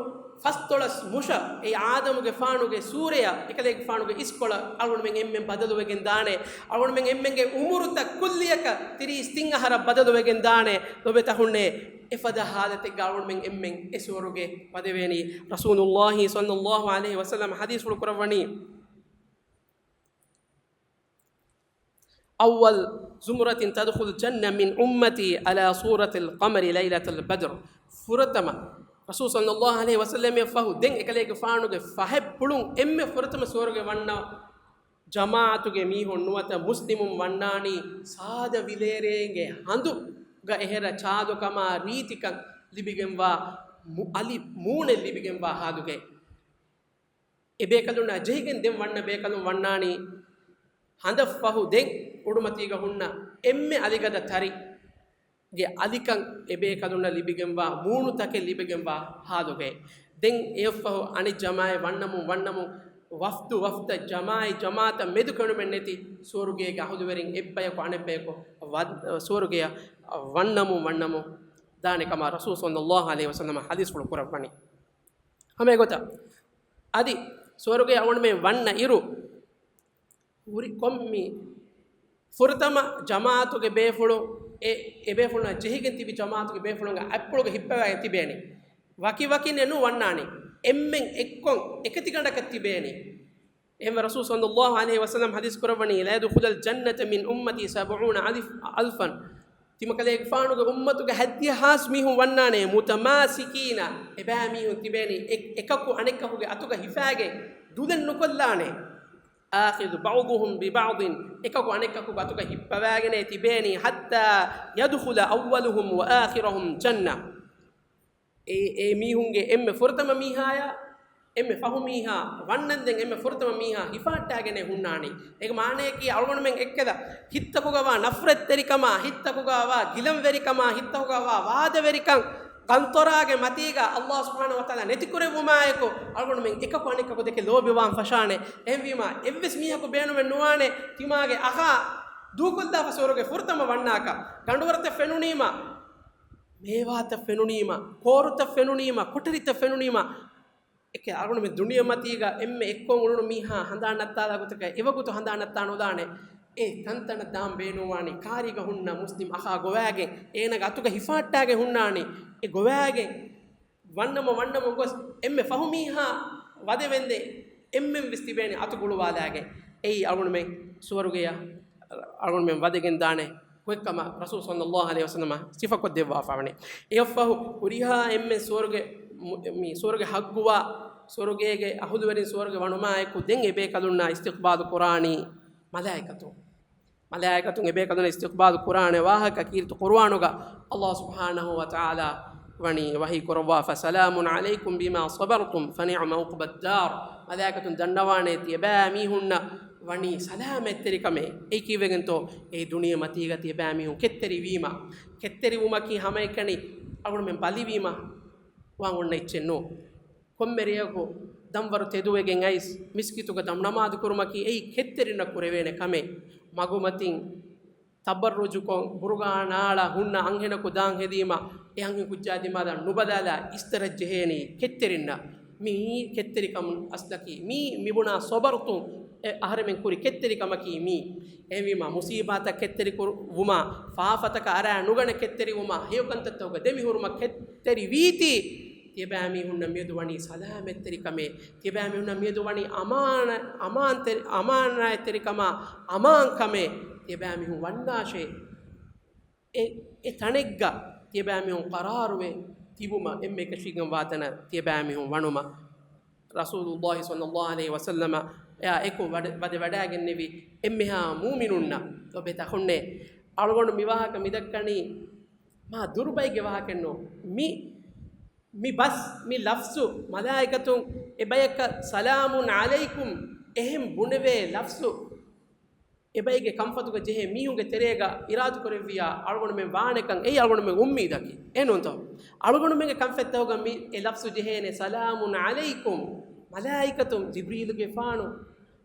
ފަސްދޮޅަސް މުށަށް އެ އާދަމުގެފާނުގެ ސޫރަޔަށް އެކަލޭގެފާނުގެ އިސްކޮޅަށް އަޅުގަނޑުމެން އެންމެން ބަދަލުވެގެން ދާނެ. އަޅުގަނޑުމެން އެންމެންގެ އުމުރުތައް ކުއްލިއަކަށް ތިރީސް ތިން އަހަރަށް ބަދަލުވެގެން ދާނެ. ލޯބިވެތި އަޚުންނޭ، އެފަދަ ހާލަތެއްގަ އަޅުގަނޑުމެން އެންމެން އެ ސުވަރުގެ ވަދެވޭނީ. ރަސޫލުﷲ ޞައްލައްލާހު ޢަލައިހި ވަސައްލަމަ ޙަދީޘްފުޅު ކުރައްވަނީ، أول زمرة تدخل الجنة من أمتي على صورة القمر ليلة البدر. ފުރަތަމަ، ރަސޫލު ޞައްލައްލާހު ޢަލައިހި ވަސައްލަމަށްފަހު ދެން އެކަލޭގެފާނުގެ ފަހެއްޕުޅުން އެންމެ ފުރަތަމަ ސުވަރުގެ ވަންނަ ޖަމާޢަތުގެ މީހުން ނުވަތަ މުސްލިމުން ވަންނާނީ ސާދަ ވިލޭރޭގެ ހަނދުގަ އެހެރަ ޗާދުކަމާ ރީތިކަން ލިބިގެންވާ މު، އަލި މޫނެއް ލިބިގެންވާ ހާލުގައި. އެބޭކަލުންނާ ޖެހިގެން ދެން ވަންނަ ބޭކަލުން ވަންނާނީ ހަނދަށްފަހު ދެން އުޑުމަތީގަ ހުންނަ އެންމެ އަލިގަދަ ތަރިގެ އަލިކަން އެބޭކަލުންނަށް ލިބިގެންވާ މޫނުތަކެއް ލިބިގެންވާ ހާލުގައި. ދެން އެއަށްފަހު އަނެއް ޖަމާޢަތް ވަންނަމުން ވަންނަމުން ވަފްދު ވަފްދަށް ޖަމާޢަތް ޖަމާޢަތަށް މެދުކެނޑުމެއް ނެތި ސުވަރުގޭގެ އަހުލުވެރިން އެއްބަޔަކު އަނެއްބަޔަކު ވަ، ސުވަރުގެއަށް ވަންނަމުން ވަންނަމުން ދާނެ ކަމަށް ރަސޫލު ޞައްލައްލާހު ޢަލައިހި ވަސައްލަމަ ޙަދީޘްފުޅު ކުރައްވަނީ. ހަމަ އެގޮތަށް އަދި ސުވަރުގެ އަޅުގަނޑުމެން ވަންނަ އިރު، ހުރި ކޮންމި ފުރަތަމަ ޖަމާޢަތުގެ ބޭފުޅު، އެ، އެ ބޭފުޅުންނާ ޖެހިގެން ތިބި ޖަމާޢަތުގެ ބޭފުޅުންގެ އަތްޕުޅުގަ ހިއްޕަވައިގެން ތިބޭނީ. ވަކިވަކިންނެއް ނޫން ވަންނާނީ. އެންމެން އެއްކޮށް އެކަތިގަނޑަކަށް ތިބޭނީ. އެހެންވެ ރަސޫލު ޞައްލައްލާހު ޢަލައިހި ވަސައްލަމަ ޙަދީޘް ކުރައްވަނީ، لا يدخل الجنة من أمتي سبعون ألف، ألفا. ތިމަކަލޭގެފާނުގެ އުއްމަތުގެ ހަތްދިހަ ހާސް މީހުން ވަންނާނެ، متماسكين، އެބައިމީހުން ތިބޭނީ އެ، އެކަކު އަނެއްކަކުގެ އަތުގަ ހިފާގެން ދުލެއް ނުކޮށްލާނެ. آخذ بعضهم ببعض، އެކަކު އަނެއްކަކުގެ އަތުގަ ހިއްޕަވާގެނޭ ތިބޭނީ، حتى يدخل أولهم وآخرهم الجنة. އެ، އެ މީހުންގެ އެންމެ ފުރަތަމަ މީހާޔާ، އެންމެ ފަހު މީހާ ވަންނަންދެން އެންމެ ފުރަތަމަ މީހާ ހިފާއްޓާގެނޭ ހުންނާނީ. އޭގެ މާނަޔަކީ އަޅުގަނޑުމެން އެއްކަލަ ހިތްތަކުގަވާ ނަފްރަތްތެރިކަމާ، ހިތްތަކުގަވާ ގިލަންވެރިކަމާ، ހިތްތަކުގަވާ ވާދަވެރިކަން ގަންތޮރާގެ މަތީގަ ﷲ ސުބްޙާނަހޫ ވަތަޢާލާ ނެތިކުރެއްވުމާއެކު، އަޅުގަނޑުމެން އެކަކު އަނެކަކު ދެކެ ލޯބިވާން ފަށާނެ. އެހެންވީމާ، އެއްވެސް މީހަކު ބޭނުމެއް ނުވާނެ ތިމާގެ އަޚާ ދޫކޮށްލާފަ ސުވަރުގެ ފުރަތަމަ ވަންނާކަށް. ގަނޑުވަރުތައް ފެނުނީމަ، މޭވާތައް ފެނުނީމަ، ކޯރުތައް ފެނުނީމަ، ކޮޓަރިތައް ފެނުނީމަ، އެކެ އަޅުގަނޑުމެން ދުނިޔެމަތީގަ އެންމެ އެއްކޮށް އުޅުނު މީހާ ހަނދާން ނައްތާލާ ގޮތަކަށް އެވަގުތު ހަނދާން ނައްތާ ނުލާނެ. އެ ތަންތަނަށް ދާން ބޭނުންވާނީ ކާރީގަ ހުންނަ މުސްލިމް އަޚާ ގޮވާގެން، އޭނަގެ އަތުގަ ހިފާއްޓާގެން ހުންނާނީ. އެ ގޮވާގެން ވަންނަމުން ވަންނަމުން ގޮސް އެންމެ ފަހު މީހާ ވަދެވެންދެން އެންމެން ވެސް ތިބޭނީ އަތު ގުޅުވާލާގެން. އެއީ އަޅުގަނޑުމެން ސުވަރުގެއަށް އަޅުގަނޑުމެން ވަދެގެން ދާނެ އޮތްކަމަށް ރަސޫލު ޞައްލައްލާހު ޢަލައިހި ވަސައްލަމަ ސިފަކޮށްދެއްވާފަވަނީ. އެއަށްފަހު ހުރިހާ އެންމެން ސުވަރުގެ، މު-، މި ސުވަރުގެ ހައްގުވާ، ސުވަރުގޭގެ އަހުލުވެރިން ސުވަރުގެ ވަނުމާއެކު ދެން އެބޭކަލުންނާ އިސްތިޤްބާލު ކުރާނީ މަލާއިކަތުން. މަލާއިކަތުން އެބޭކަލުން އިސްތިޤްބާލު ކުރާނެ ވާހަކަ ކީރިތި ޤުރުއާނުގަ ﷲ ސުބްޙާނަހޫ ވަތަޢާލާ ވަނީ ވަޙީ ކުރައްވާފަ، "سلام عليكم بما صبرتم فنعم عقبى الدار." މަލާއިކަތުން ދަންނަވާނެ ތިޔަބައިމީހުންނަށް ވަނީ ސަލާމަތްތެރިކަމޭ. އެއީ ކީއްވެގެންތޯ؟ އެ ދުނިޔެ މަތީގަ ތިޔަބައިމީހުން ކެތްތެރިވީމަ. ކެތްތެރިވުމަކީ ހަމައެކަނި އަޅުގަނޑުމެން ބަލިވީމަ ވާން އޮންނަ އެއްޗެއް ނޫން. ކޮންމެ ރެޔަކު ދަންވަރު ތެދުވެގެން އައިސް، މިސްކިތުގަ ދަމް ނަމާދު ކުރުމަކީ އެއީ ކެތްތެރިންނަށް ކުރެވޭނެ ކަމެއް. މަގުމަތިން ތަބައްރުޖުކޮށް، ބުރުގާ ނާޅާ ހުންނަ އަންހެނަކު ދާން ހެދީމަ، އެ އަންހެން ކުއްޖާ ދިމާލަށް ނުބަލާލާ އިސްތަށަށް ޖެހޭނީ ކެތްތެރިންނަށް. މީ ކެތްތެރިކަމުން އަސްލަކީ. މީ މިބުނާ ޞަބަރުތުން އެ އަހަރެމެން ކުރި ކެތްތެރިކަމަކީ މީ. އެހެންވީމަ، މުސީބާތައް ކެތްތެރި ކުރު-، ވުމާ، ފާފަތަކަށް އަރާ ނުގަނެ ކެތްތެރިވުމާ، ހެޔޮކަންތައްތަކުގަ ދެމިހުރުމަށް ކެތްތެރިވީތީ، ތިޔަބައިމީހުންނަށް މިއަދު ވަނީ ސަލާމަތްތެރިކަމޭ. ތިޔަބައިމީހުންނަށް މިއަދު ވަނީ އަމާނަ-، އަމާންތެރި-، އަމާނާތްތެރިކަމާ އަމާންކަމޭ ތިޔަބައިމީހުން ވަންނާށޭ. އެ، އެ ތަނެއްގަ ތިޔަބައިމީހުން ޤަރާރުވެ ތިބުމަށް އެންމެ އެކަށީގެންވާ ތަނަށް ތިޔަބައިމީހުން ވަނުމަށް. ރަސޫލުﷲ ޞައްލައްލާހު ޢަލައިހި ވަސައްލަމަ އެއާ އެކު ވަދެ-، ވަދެ ވަޑައިގެންނެވި އެންމެހާ މޫމިނުންނަށް ލޮބުވެތި އަޚުންނޭ، އަޅުގަނޑު މި ވާހަކަ މިދައްކަނީ މާ ދުރުބައެއްގެ ވާހަކައެއް ނޫން. މި، މި ބަސް، މި ލަފްޒު މަލާއިކަތުން އެ ބަޔަކަށް ސަލާމުން ޢަލައިކުމް އެހެން ބުނެވޭ ލަފްޒު އެބައިގެ ކަންފަތުގަ ޖެހޭ މީހުންގެ ތެރޭގަ އިރާދުކުރެއްވިޔާ އަޅުގަނޑުމެން ވާނެކަން އެއީ އަޅުގަނޑުމެން އުއްމީދަކީ. އެހެންނޫންތޯ؟ އަޅުގަނޑުމެންގެ ކަންފަތްތަކުގަ މި އެ ލަފްޒު ޖެހޭނެ، ސަލާމުން ޢަލައިކުމް. މަލާއިކަތުން، ޖިބްރީލުގެފާނު،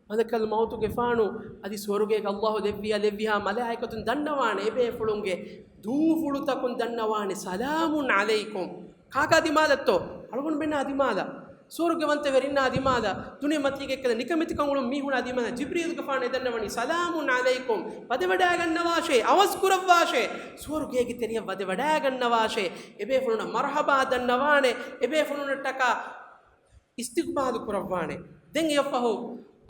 މަލަކަލް މައުތުގެފާނު، އަދި ސުވަރުގޭގަ ﷲ ލެއްވިޔާ ލެއްވިހާ މަލާއިކަތުން ދަންނަވާނެ އެބޭފުޅުންގެ ދޫފުޅުތަކުން ދަންނަވާނެ، ސަލާމުން ޢަލައިކުމް. ކާކާ ދިމާލަށްތޯ؟ އަޅުގަނޑުމެންނާ ދިމާލަށް. ސުވަރުގެވަންތަވެރިންނާ ދިމާލަށް. ދުނިޔެ މަތީގަ އެއްކަލަ ނިކަމެތިކަން އުޅުނު މީހުނާ ދިމާލަށް. ޖިބްރީލުގެފާނު އެ ދަންނަވަނީ، ސަލާމުން ޢަލައިކުމް. ވަދެވަޑައިގަންނަވާށޭ، އަވަސްކުރައްވާށޭ. ސުވަރުގޭގެ ތެރެޔަށް ވަދެވަޑައިގަންނަވާށޭ. އެބޭފުޅުންނަށް މަރްޙަބާ ދަންނަވާނެ. އެބޭފުޅުންނަށްޓަކާ އިސްތިޤްބާލު ކުރައްވާނެ. ދެން އެއަށްފަހު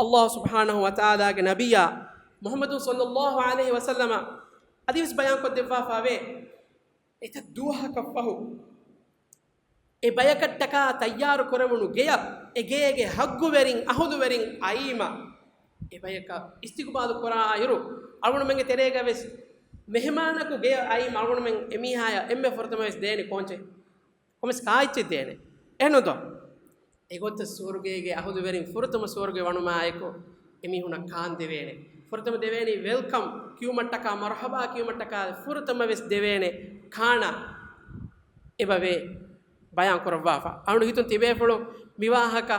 ﷲ ސުބްޙާނަހޫ ވަތަޢާލާގެ ނަބިއްޔާ މުޙައްމަދު ޞައްލައްލާހު ޢަލައިހި ވަސައްލަމަ އަދިވެސް ބަޔާންކޮށްދެއްވާފަވޭ. އެތައް ދުވަހަކަށްފަހު އެ ބަޔަކަށްޓަކާ ތައްޔާރު ކުރެވުނު ގެޔަށް އެ ގޭގެ ހައްގުވެރިން އަހުލުވެރިން އައީމަ، އެ ބަޔަކަށް އިސްތިޤްބާލު ކުރާއިރު، އަޅުގަނޑުމެންގެ ތެރޭގަވެސް މެހެމާނަކު ގެޔަށް އައީމަ، އަޅުގަނޑުމެން އެމީހާޔަށް އެންމެ ފުރަތަމަވެސް ދޭނެ ކޯންޗެއް؟ ކޮންމެސް ކާއެއްޗެއް ދޭނެ. އެހެންނުތޯ؟ އެގޮތަށް ސުވަރުގޭގެ އަހުލުވެރިން ފުރަތަމަ ސުވަރުގެ ވަނުމާއެކު އެމީހުނަށް ކާން ދެވޭނެ. ފުރަތަމަ ދެވޭނީ ވެލްކަމް ކިޔުމަށްޓަކާ، މަރްޙަބާ ކިޔުމަށްޓަކާ ފުރަތަމަ ވެސް ދެވޭނެ ކާނާ އެބަވޭ ބަޔާން ކުރައްވާފަ. އަޅުގަނޑު ހިތުން ތިބޭފުޅު މިވާހަކަ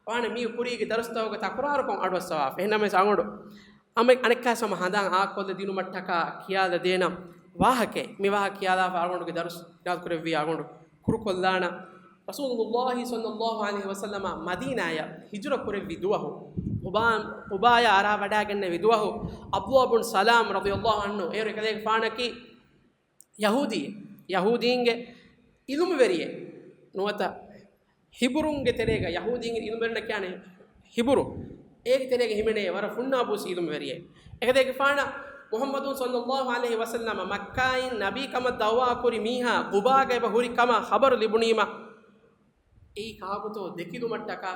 ވާނެ މީ ކުރީގެ ދަރުސްތަކުގަ ތަކުރާރުކޮށް އަޑުއައްސަވާފަ. އެހެންނަމަވެސް އަޅުގަނޑު އަނެއްކާ ހަމަ ހަނދާން އާކޮށްލަ ދިނުމަށްޓަކާ ކިޔާލަ ދޭނަން ވާހަކައެއް. މި ވާހަކަ ކިޔާލާފަ އަޅުގަނޑުގެ ދަރުސް އިރާދަކުރެއްވި އަޅުގަނޑު ކުރުކޮށްލާނަން. ރަސޫލުﷲ ޞައްލައްލާހު ޢަލައިހި ވަސައްލަމަ މަދީނާޔަށް ހިޖުރަ ކުރެއްވި ދުވަހު، ޤުބާ، ޤުބާޔަށް އަރާ ވަޑައިގެންނެވި ދުވަހު، ޢަބްދުﷲ ބުން ސަލާމް ރަޟިޔަﷲ ޢަންހު އޭރު އެކަލޭގެފާނަކީ ޔަހޫދީ، ޔަހޫދީންގެ ޢިލްމުވެރިއެއް ނުވަތަ ހިބުރުންގެ ތެރޭގަ ޔަހޫދީންގެ ޢިލްމުވެރިންނަށް ކިޔާނެ ހިބުރު. އޭގެ ތެރޭގަ ހިމެނޭ ވަރަށް ފުންނާބުސް ޢިލްމުވެރިއެއް. އެކަލޭގެފާނަށް މުޙައްމަދު ޞައްލައްލާހު ޢަލައިހި ވަސައްލަމަ މައްކާއިން ނަބީކަމަށް ދަޢުވާ ކުރި މީހާ ޤުބާގަ އެބަ ހުރި ކަމަށް ޚަބަރު ލިބުނީމަ، އެއީ ކާކުތޯ ދެކިލުމަށްޓަކާ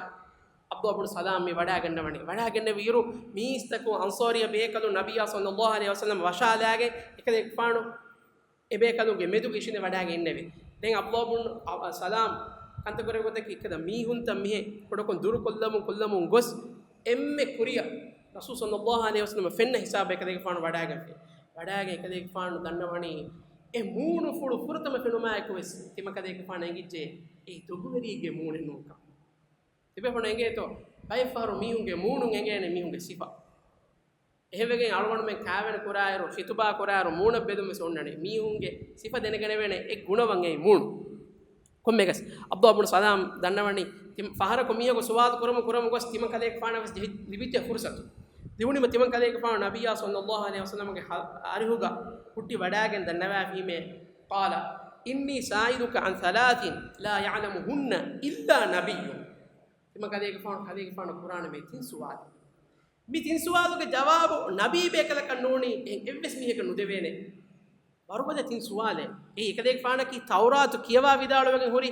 ޢަބްދުﷲ ބުން ސަލާމް މި ވަޑައިގަންނަވަނީ. ވަޑައިގެންނެވިއިރު މީސްތަކުން އަންޞާރިއްޔަ ބޭކަލުން ނަބިއްޔާ ޞައްލައްލާހު ޢަލައިހި ވަސައްލަމަ ވަށާލާގެން އެކަލޭގެފާނު އެބޭކަލުންގެ މެދުގަ އިށީނދެ ވަޑައިގެންނެވި. ދެން ޢަބްދުﷲ ބުން ސަލާމް ކަންތައް ކުރެވި ގޮތަކީ އެއްކަލަ މީހުންތައް މިހެން ކުޑަކޮށް ދުރުކޮށްލަމުން ކޮށްލަމުން ގޮސް އެންމެ ކުރިއަށް ރަސޫލު ޞައްލައްލާހު ޢަލައިހި ވަސައްލަމަ ފެންނަ ހިސާބަށް އެކަލޭގެފާނު ވަޑައިގެންފި. ވަޑައިގެން އެކަލޭގެފާނު ދަންނަވަނީ އެ މޫނުފުޅު ފުރަތަމަ ފެނުމާއެކުވެސް ތިމަކަލޭގެފާނަށް އެނގިއްޖެ އެއީ ދޮގުވެރިއެއްގެ މޫނެއް ނޫންކަން. ތިބޭފުޅުން އެނގޭތޯ؟ ބައެއްފަހަރު މީހުންގެ މޫނުން އެނގޭނެ މީހުންގެ ސިފަ. އެހެންވެގެން އަޅުގަނޑުމެން ކާވެނި ކުރާއިރު، ޚިތުބާ ކުރާއިރު މޫނަށް ބެލުން ވެސް އޮންނަނީ. މީހުންގެ ސިފަ ދެނެގަނެވޭނެ އެއް ގުނަވަން އެއީ މޫނު. ކޮންމެއަކަސް ޢަބްދުﷲ ބުން ސަލާމް ދަންނަވަނީ، ތި-، ފަހަރަކު މީހަކު ސުވާލު ކުރަމުން ކުރަމުން ގޮސް ތިމަން ކަލޭގެފާނަށް ވެސް ޖެހި-، ލިބިއްޖެ ފުރުޞަތު. ލިބުނީމަ ތިމަން ކަލޭގެފާނު ނަބިއްޔާ ޞައްލައްލާހު ޢަލައިހި ވަސައްލަމަގެ ހަ-، އަރިހުގަ ހުއްޓި ވަޑައިގެން ދަންނަވައިފީމޭ، قال إني سائلك عن ثلاث لا يعلمهن إلا نبي. ތިމަން ކަލޭގެފާނު، ކަލޭގެފާނު ކުރާނެ މި ތިން ސުވާލު. މި ތިން ސުވާލުގެ ޖަވާބު ނަބީ ބޭކަލަކަށް ނޫނީ އެ-، އެއްވެސް މީހަކަށް ނުދެވޭނެ. ވަރުގަދަ ތިން ސުވާލެއް. އެއީ އެކަލޭގެފާނަކީ ތައުރާތު ކިޔަވާ ވިދާޅުވެގެން ހުރި،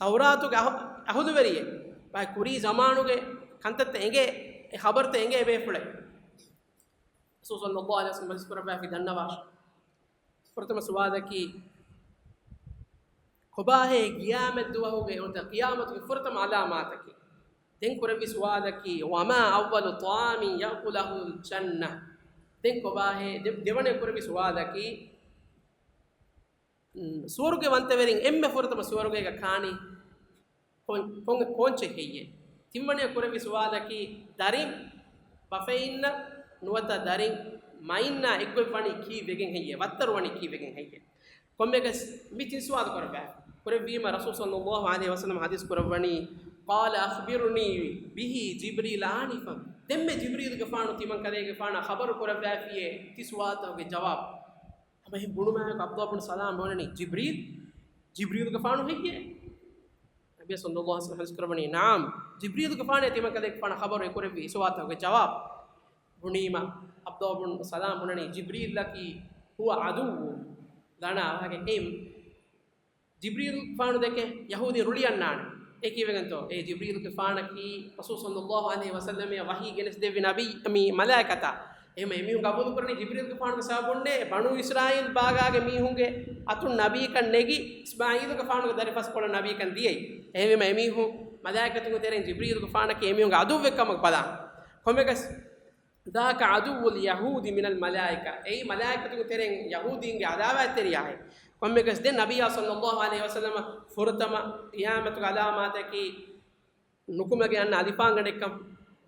ތައުރާތުގެ އަހު-، އަހުލުވެރިއެއް. ބައެއް ކުރީ ޒަމާނުގެ ކަންތައްތައް އެނގޭ، އެ ޚަބަރުތައް އެނގޭ ބޭފުޅެއް. ރަސޫލު ޞައްލައްލާހު ޢަލައިހި ވަސައްލަމަ ޙަދީޘް ކުރައްވާފި ދަންނަވާށި. ފުރަތަމަ ސުވާލަކީ، ކޮބާހޭ ޤިޔާމަތް ދުވަހުގެ ނުވަތަ ޤިޔާމަތުގެ ފުރަތަމަ ޢަލާމާތަކީ؟ ދެން ކުރެއްވި ސުވާލަކީ، وما أول طعام يأكل أهل الجنة؟ ދެން ކޮބާހޭ، ދެ-، ދެވަނަ ކުރެއްވި ސުވާލަކީ، ސުވަރުގެ ވަންތަވެރިން އެންމެ ފުރަތަމަ ސުވަރުގޭގަ ކާނީ ކޮން-، ކޮން-، ކޯންޗެއް ހެއްޔޭ؟ ތިންވަނަ ކުރެއްވި ސުވާލަކީ، ދަރިން ބަފައިންނަށް ނުވަތަ ދަރިން މައިންނާ އެއްގޮތް ވަނީ ކީއްވެގެން ހެއްޔޭ؟ ވައްތަރު ވަނީ ކީއްވެގެން ހެއްޔޭ؟ ކޮންމެއަކަސް މި ތިން ސުވާލު ކުރައްވާ-، ކުރެއްވީމަ ރަސޫލު ޞައްލައްލާހު ޢަލައިހި ވަސައްލަމަ ޙަދީޘް ކުރައްވަނީ، قال أخبرني به جبريل آنفا. ދެންމެ ޖިބްރީލުގެފާނު ތިމަން ކަލޭގެފާނަށް ޚަބަރު ކުރައްވާފިޔޭ ތި ސުވާލުތަކުގެ ޖަވާބު. ހަމަ އެހެން ބުނުމާއެކު ޢަބްދުﷲ ބުން ސަލާމް ބުނަނީ، ޖިބްރީލް؟ ޖިބްރީލުގެފާނު ހެއްޔޭ؟ ނަބީ ޞައްލައްލާހު ޢަލައިހި ވަސައްލަމަ ޙަދީޘް ކުރައްވަނީ، نعم، ޖިބްރީލުގެފާނޭ ތިމަން ކަލޭގެފާނަށް ޚަބަރު އެކުރެއްވި ސުވާލުތަކުގެ ޖަވާބު. ބުނީމަ، ޢަބްދުﷲ ބުން ސަލާމް ބުނަނީ، جبريل لك هو عدو لنا، ވާހަކަ އެއް ޖިބްރީލުގެފާނު ދެކެ ޔަހޫދީން ރުޅިއަންނާނެ. އެ ކީއްވެގެންތޯ؟ އެ ޖިބްރީލުގެފާނަކީ ރަސޫލު ޞައްލައްލާހު ޢަލައިހި ވަސައްލަމައަށް ވަޙީ ގެނެސްދެއްވި ނަބީ، މި މަލާއިކަތާ. އެހެންވެ، އެމީހުން ގަބޫލުކުރަނީ ޖިބްރީލުގެފާނުގެ ސަބަބުންނޭ، ބަނޫ އިސްރާއީލް ބާގާގެ މީހުންގެ އަތުން ނަބީކަން ނެގި، އިސްމާޢީލުގެފާނުގެ ދަރިފަސްކޮޅަށް ނަބީކަން ދިޔައީ. އެހެންވީމަ، އެމީހުން މަލާއިކަތުންގެ ތެރެއިން ޖިބްރީލުގެފާނަކީ އެމީހުންގެ ޢަދުއްވެއްކަމަށް ބަލާން. ކޮންމެއަކަސް، ذاك عدو اليهود من الملائكة. އެއީ މަލާއިކަތުންގެ ތެރެއިން ޔަހޫދީންގެ ޢަދާވާތްތެރިޔާއޭ. ކޮންމެއަކަސް ދެން ނަބިއްޔާ ޞައްލައްލާހު ޢަލައިހި ވަސައްލަމަ ފުރަތަމަ ޤިޔާމަތުގެ ޢަލާމާތަކީ ނުކުމެގެން އަންނަ އަލިފާންގަނޑެއްކަން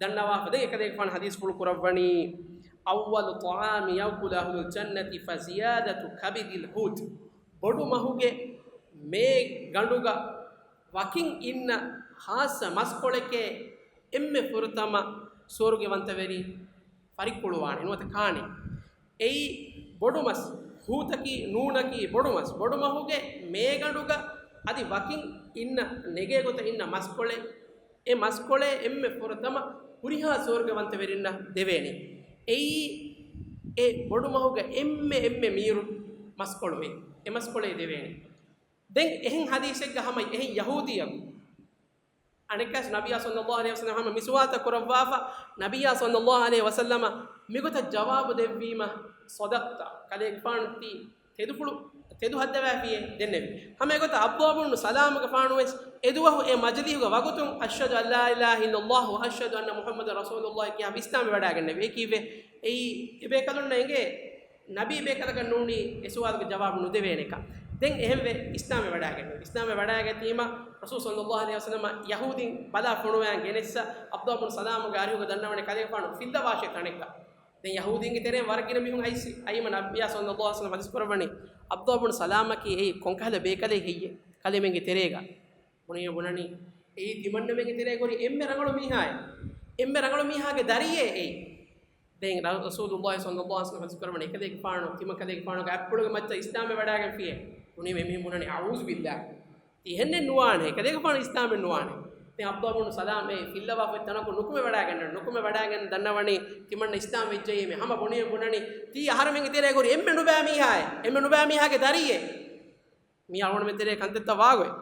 ދަންނަވާފަ. ދެން އެކަލޭގެފާނު ޙަދީޘްފުޅު ކުރައްވަނީ، أول طعام يأكل أهل الجنة فزيادة كبد الحوت. ބޮޑު މަހުގެ މޭގަނޑުގަ ވަކިން އިންނަ ޚާއްޞަ މަސްކޮޅެކޭ އެންމެ ފުރަތަމަ ސުވަރުގެ ވަންތަވެރިން ފަރިއްކުޅުވާނެ ނުވަތަ ކާނެ. އެއީ ބޮޑު މަސް، ޙޫތަކީ، ނޫނަކީ ބޮޑު މަސް. ބޮޑު މަހުގެ މޭގަނޑުގަ އަދި ވަކިން އިންނަ، ނެގޭ ގޮތަށް އިންނަ މަސްކޮޅެއް، އެ މަސްކޮޅޭ އެންމެ ފުރަތަމަ ހުރިހާ ސުވަރުގެ ވަންތަވެރިންނަށް ދެވޭނެ. އެއީ އެ ބޮޑު މަހުގަ އެންމެ އެންމެ މީރު މަސްކޮޅު އެ، އެ މަސްކޮޅޭ ދެވޭނެ. ދެން އެހެން ޙަދީޘެއްގަ ހަމަ އެހެން ޔަހޫދީއަކު އަނެއްކާސް ނަބިއްޔާ ޞައްލައްލާހު ޢަލައިހި ވަސައްލަމަ ހަމަ މި ސުވާލުތައް ކުރައްވާފަ، ނަބިއްޔާ ޞައްލައްލާހު ޢަލައިހި ވަސައްލަމަ މިގޮތަށް ޖަވާބު ދެއްވީމަ، صدقت، ކަލޭގެފާނު ތީ ތެދުފުޅު، ތެދު ހައްދަވާފިއޭ ދެންނެވި. ހަމަ އެގޮތަށް ޢަބްދުﷲ ބުން ސަލާމުގެފާނު ވެސް އެދުވަހު އެ މަޖިލީހުގަ ވަގުތުން، أشهد أن لا إله إلا الله وأشهد أن محمدا رسول الله ކިޔާ އިސްލާމްވެ ވަޑާގެންނެވި. އެކީއްވެ އެއީ އެބޭކަލުންނަށް އެނގޭ ނަބީ ބޭކަލަކަށް ނޫނީ އެ ސުވާލުގެ ޖަވާބު ނުދެވޭނެކަން. ދެން އެހެންވެ އިސްލާމްވެ ވަޑާގެންނެވި. އިސްލާމްވެ ވަޑާގަތީމަ ރަސޫލު ޞައްލައްލާހު ޢަލައިހި ވަސައްލަމަ ޔަހޫދީން ބަލާ ފޮނުވައިގެން ގެނެއްސަ، ޢަބްދުﷲ ބުން ސަލާމުގެ އަރިހުގަ ދަންނަވަނީ ކަލޭގެފާނު ފިއްލަވާށޭ ތަނެއްގަ. ދެން ޔަހޫދީންގެ ތެރެއިން ވަރަށް ގިނަ މީހުން އައިސް، އައީމަ ނަބިއްޔާ ޞައްލައްލާހު ޢަލައިހި ވަސައްލަމަ ޙަދީޘް ކުރައްވަނީ، ޢަބްދުﷲ ބުން ސަލާމަކީ އެއީ ކޮންކަހަލަ ބޭކަލެއް ހެއްޔޭ؟ ކަލޭމެންގެ ތެރޭގަ. ބުނިޔަ ބުނަނީ، އެއީ ތިމަންނަމެންގެ ތެރޭގަ ހުރި އެންމެ ރަނގަޅު މީހާއޭ. އެންމެ ރަނގަޅު މީހާގެ ދަރިއޭ އެއީ. ދެން ރަ-، ރަސޫލުﷲ ޞައްލައްލާހު ޢަލައިހި ވަސައްލަމަ ޙަދީޘް ކުރައްވަނީ، އެކަލޭގެފާނު ތިމަން ކަލޭގެފާނުގެ އަތްޕުޅުގެ މައްޗަށް އިސްލާމްވެ ވަޑާގެންފިއޭ. ބުނީމަ އެމީހުން ބުނަނީ، أعوذ بالله. ތި އެހެނެއް ނުވާނެ، ކަލޭގެފާނު އިސްލާމްވެ ނުވާނެ. ދެން ޢަބްދުﷲ ބުން ސަލާމް އެ ފިއްލަވާފައި ތަނަކު ނުކުމެ ވަޑާގެން، ނުކުމެ ވަޑާގެން ދަންނަވަނީ ތިމަންނަ އިސްލާމް ވެއްޖެއީމޭ. ހަމަ ބުނިޔަ ބުނަނީ، ތީ އަހަރެމެންގެ ތެރޭގަ ހުރި އެންމެ ނުބައި މީހާއޭ. އެންމެ ނުބައި މީހާގެ ދަރިއޭ. މީ އަޅުގަނޑުމެން ތެރޭ ކަންތައްތައް ވާގޮތް.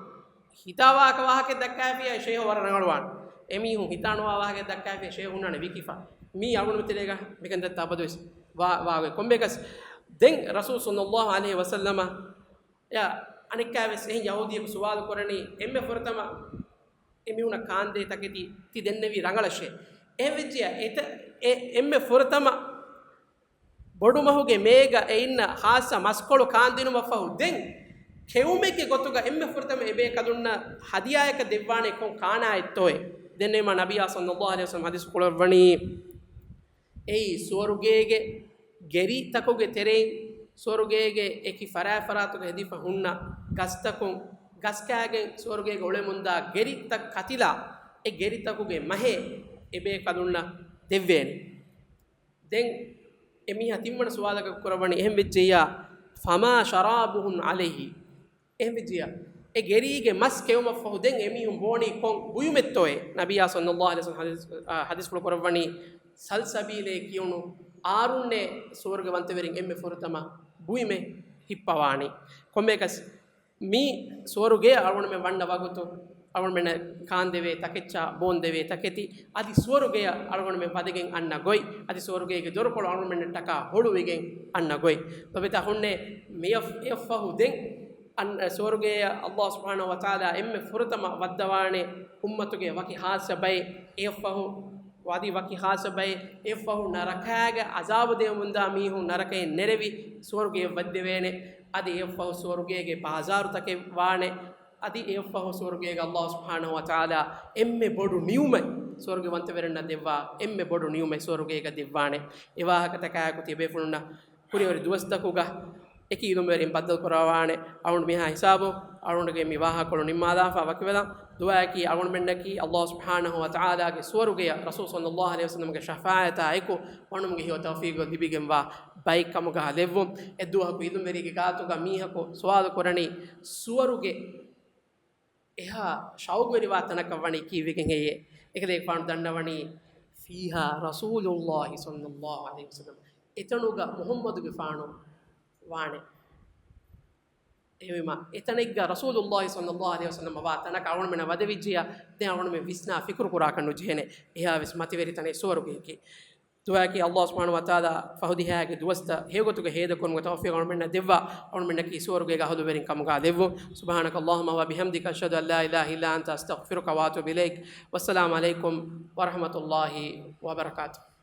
ހިތާ ވާހަކަ ވާހަކައެއް ދައްކާފިއްޔާ ޝޭހު ވަރަށް ރަނގަޅުވާނެ. އެމީހުން ހިތާ ނުވާ ވާހަކައެއް ދައްކާފިއްޔާ ޝޭހު ހުންނާނެ ވިކިފަ. މީ އަޅުގަނޑުމެން ތެރޭގަ މިކަންތައްތައް އަބަދުވެސް ވާ-، ވާގޮތް. ކޮންމެއަކަސް ދެން ރަސޫލު ޞައްލައްލާހު ޢަލައިހި ވަސައްލަމަ އެ އަނެއްކާވެސް އެހެން ޔަހޫދީއަކު ސުވާލު ކުރަނީ، އެންމެ ފުރަތަމަ އެމީހުނަށް ކާންދޭ ތަކެތި ތި ދެންނެވީ ރަނގަޅަށޭ. އެހެންވެއްޖެޔާ އެތަ-، އެ އެންމެ ފުރަތަމަ ބޮޑުމަހުގެ މޭގަ އެ އިންނަ ޚާއްޞަ މަސްކޮޅު ކާންދިނުމަށްފަހު ދެން ކެއުމެއްގެ ގޮތުގަ އެންމެ ފުރަތަމަ އެބޭކަލުންނަށް ހަދިޔާއަކަށް ދެއްވާނީ ކޮން ކާނާއެއްތޯއޭ؟ ދެންނެވީމަ ނަބިއްޔާ ޞައްލައްލާހު ޢަލައިހި ވަސައްލަމަ ޙަދީޘް ކުރައްވަނީ، އެއީ ސުވަރުގޭގެ ގެރިތަކުގެ ތެރެއިން، ސުވަރުގޭގެ އެކި ފަރާތްފަރާތުގަ ހެދިފަ ހުންނަ ގަސްތަކުން، ގަސްކާގެން ސުވަރުގޭގަ އުޅެމުންދާ ގެރިތައް ކަތިލާ، އެ ގެރިތަކުގެ މަހެއް އެބޭކަލުންނަށް ދެއްވޭނެ. ދެން އެމީހާ ތިންވަނަ ސުވާލަކަށް ކުރައްވަނީ އެހެން ވެއްޖެއްޔާ، فما شرابهم عليه؟ އެހެން ވެއްޖެއްޔާ، އެ ގެރީގެ މަސް ކެއުމަށްފަހު ދެން އެމީހުން ބޯނީ ކޮން ބުއިމެއްތޯއޭ؟ ނަބިއްޔާ ޞައްލައްލާހު ޢަލައިހި ވަސައްލަމަ ޙަދީޘް، އާ، ޙަދީޘްފުޅު ކުރައްވަނީ، ސަލްސަބީލޭ ކިޔުނު އާރުންނޭ ސުވަރުގެ ވަންތަވެރިން އެންމެ ފުރަތަމަ ބުއިމެއް ހިއްޕަވާނީ. ކޮންމެއަކަސް މި ސުވަރުގެ އަޅުގަނޑުމެން ވަންނަ ވަގުތު، އަޅުގަނޑުމެންނަށް ކާންދެވޭ ތަކެއްޗާ، ބޯންދެވޭ ތަކެތި، އަދި ސުވަރުގެއަށް އަޅުގަނޑުމެން ވަދެގެން އަންނަ ގޮތް، އަދި ސުވަރުގޭގެ ދޮރުކޮޅު އަޅުގަނޑުމެންނަށްޓަކާ ހޮޅުވިގެން އަންނަ ގޮތް. ލޮބުވެތި އަޚުންނޭ، މިއަށް، އެއަށްފަހު ދެން އަން-، ސުވަރުގެއަށް ﷲ ސުބްޙާނަހޫ ވަތަޢާލާ އެންމެ ފުރަތަމަ ވައްދަވާނެ އުއްމަތުގެ ވަކި ޚާއްޞަ ބައެއް، އެއަށްފަހު އަދި ވަކި ޚާއްޞަ ބައެއް، އެއަށްފަހު ނަރަކާގެ ޢަޒާބު ދެވެމުންދާ މީހުން ނަރަކައިން ނެރެވި ސުވަރުގެއަށް ވައްދެވޭނެ. އަދި އެއަށްފަހު ސުވަރުގޭގެ ބާޒާރުތަކެއް ވާނެ. އަދި އެއަށްފަހު ސުވަރުގޭގަ ﷲ ސުބްޙާނަހޫ ވަތަޢާލާ އެންމެ ބޮޑު ނިޢުމަތް، ސުވަރުގެ ވަންތަވެރިންނަށް ދެއްވާ އެންމެ ބޮޑު ނިޢުމަތް ސުވަރުގޭގަ ދެއްވާނެ. އެ ވާހަކަތަކާއެކު ތިޔަބޭފުޅުންނަށް ކުރިއަށް އޮތް ދުވަސްތަކުގަ އެކި އިލުމުވެރިން ބައްދަލުކުރައްވާނެ. އަޅުގަނޑު މިހާ ހިސާބު އަޅުގަނޑުގެ މި ވާހަކަކޮޅު ނިންމާލާފަ ވަކިވެލަން. ދުޢާއަކީ އަޅުގަނޑުމެންނަކީ ﷲ ސުބްޙާނަހޫ ވަތަޢާލާގެ ސުވަރުގެއަށް ރަސޫލު ޞައްލައްލާހު ޢަލައިހި ވަސައްލަމްގެ ޝަފާޢަތާ އެކު ވަނުމުގެ ހެޔޮ ތައުފީގު ލިބިގެންވާ ބައެއް ކަމުގަ ލެއްވުން. އެއްދުވަހަކު އިލުމުވެރިގެ ގާތުގަ މީހަކު ސުވާލު ކުރަނީ، ސުވަރުގެ އެހާ ޝައުގުވެރިވާ ތަނަކަށް ވަނީ ކީއްވެގެން ހެއްޔޭ؟ އެކަލޭގެފާނު ދަންނަވަނީ، ފީހާ ރަސޫލުﷲ ޞައްލައްލާހު ޢަލައިހި ވަސައްލަމް، އެތަނުގަ މުޙައްމަދުގެފާނު ވާނެ. އެހެންވީމަ، އެތަނެއްގަ ރަސޫލުﷲ ޞައްލައްލާހު ޢަލައިހި ވަސައްލަމް ވާ ތަނަކަށް އަޅުގަނޑުމެންނަށް ވަދެވިއްޖެޔާ، ދެން އަޅުގަނޑުމެން ވިސްނާ ފިކުރު ކުރާކަށް ނުޖެހޭނެ. އެހާވެސް މަތިވެރި ތަނެއް ސުވަރުގެއަކީ. ދުޢާއަކީ ﷲ ސުބްޙާނަހޫ ވަތަޢާލާ ފަހު ދިހައިގެ ދުވަސްތައް ހެޔޮގޮތުގަ ހޭދަކުރުމުގެ ތައުފީޤު އަޅުގަނޑުމެންނަށް ދެއްވާ، އަޅުގަނޑުމެންނަކީ ސުވަރުގޭގެ އަހުލުވެރިން ކަމުގަ ލެއްވުން. سبحانك اللهم وبحمدك، أشهد أن لا إله إلا أنت، أستغفرك وأتوب إليك. والسلام عليكم ورحمة الله وبركاته.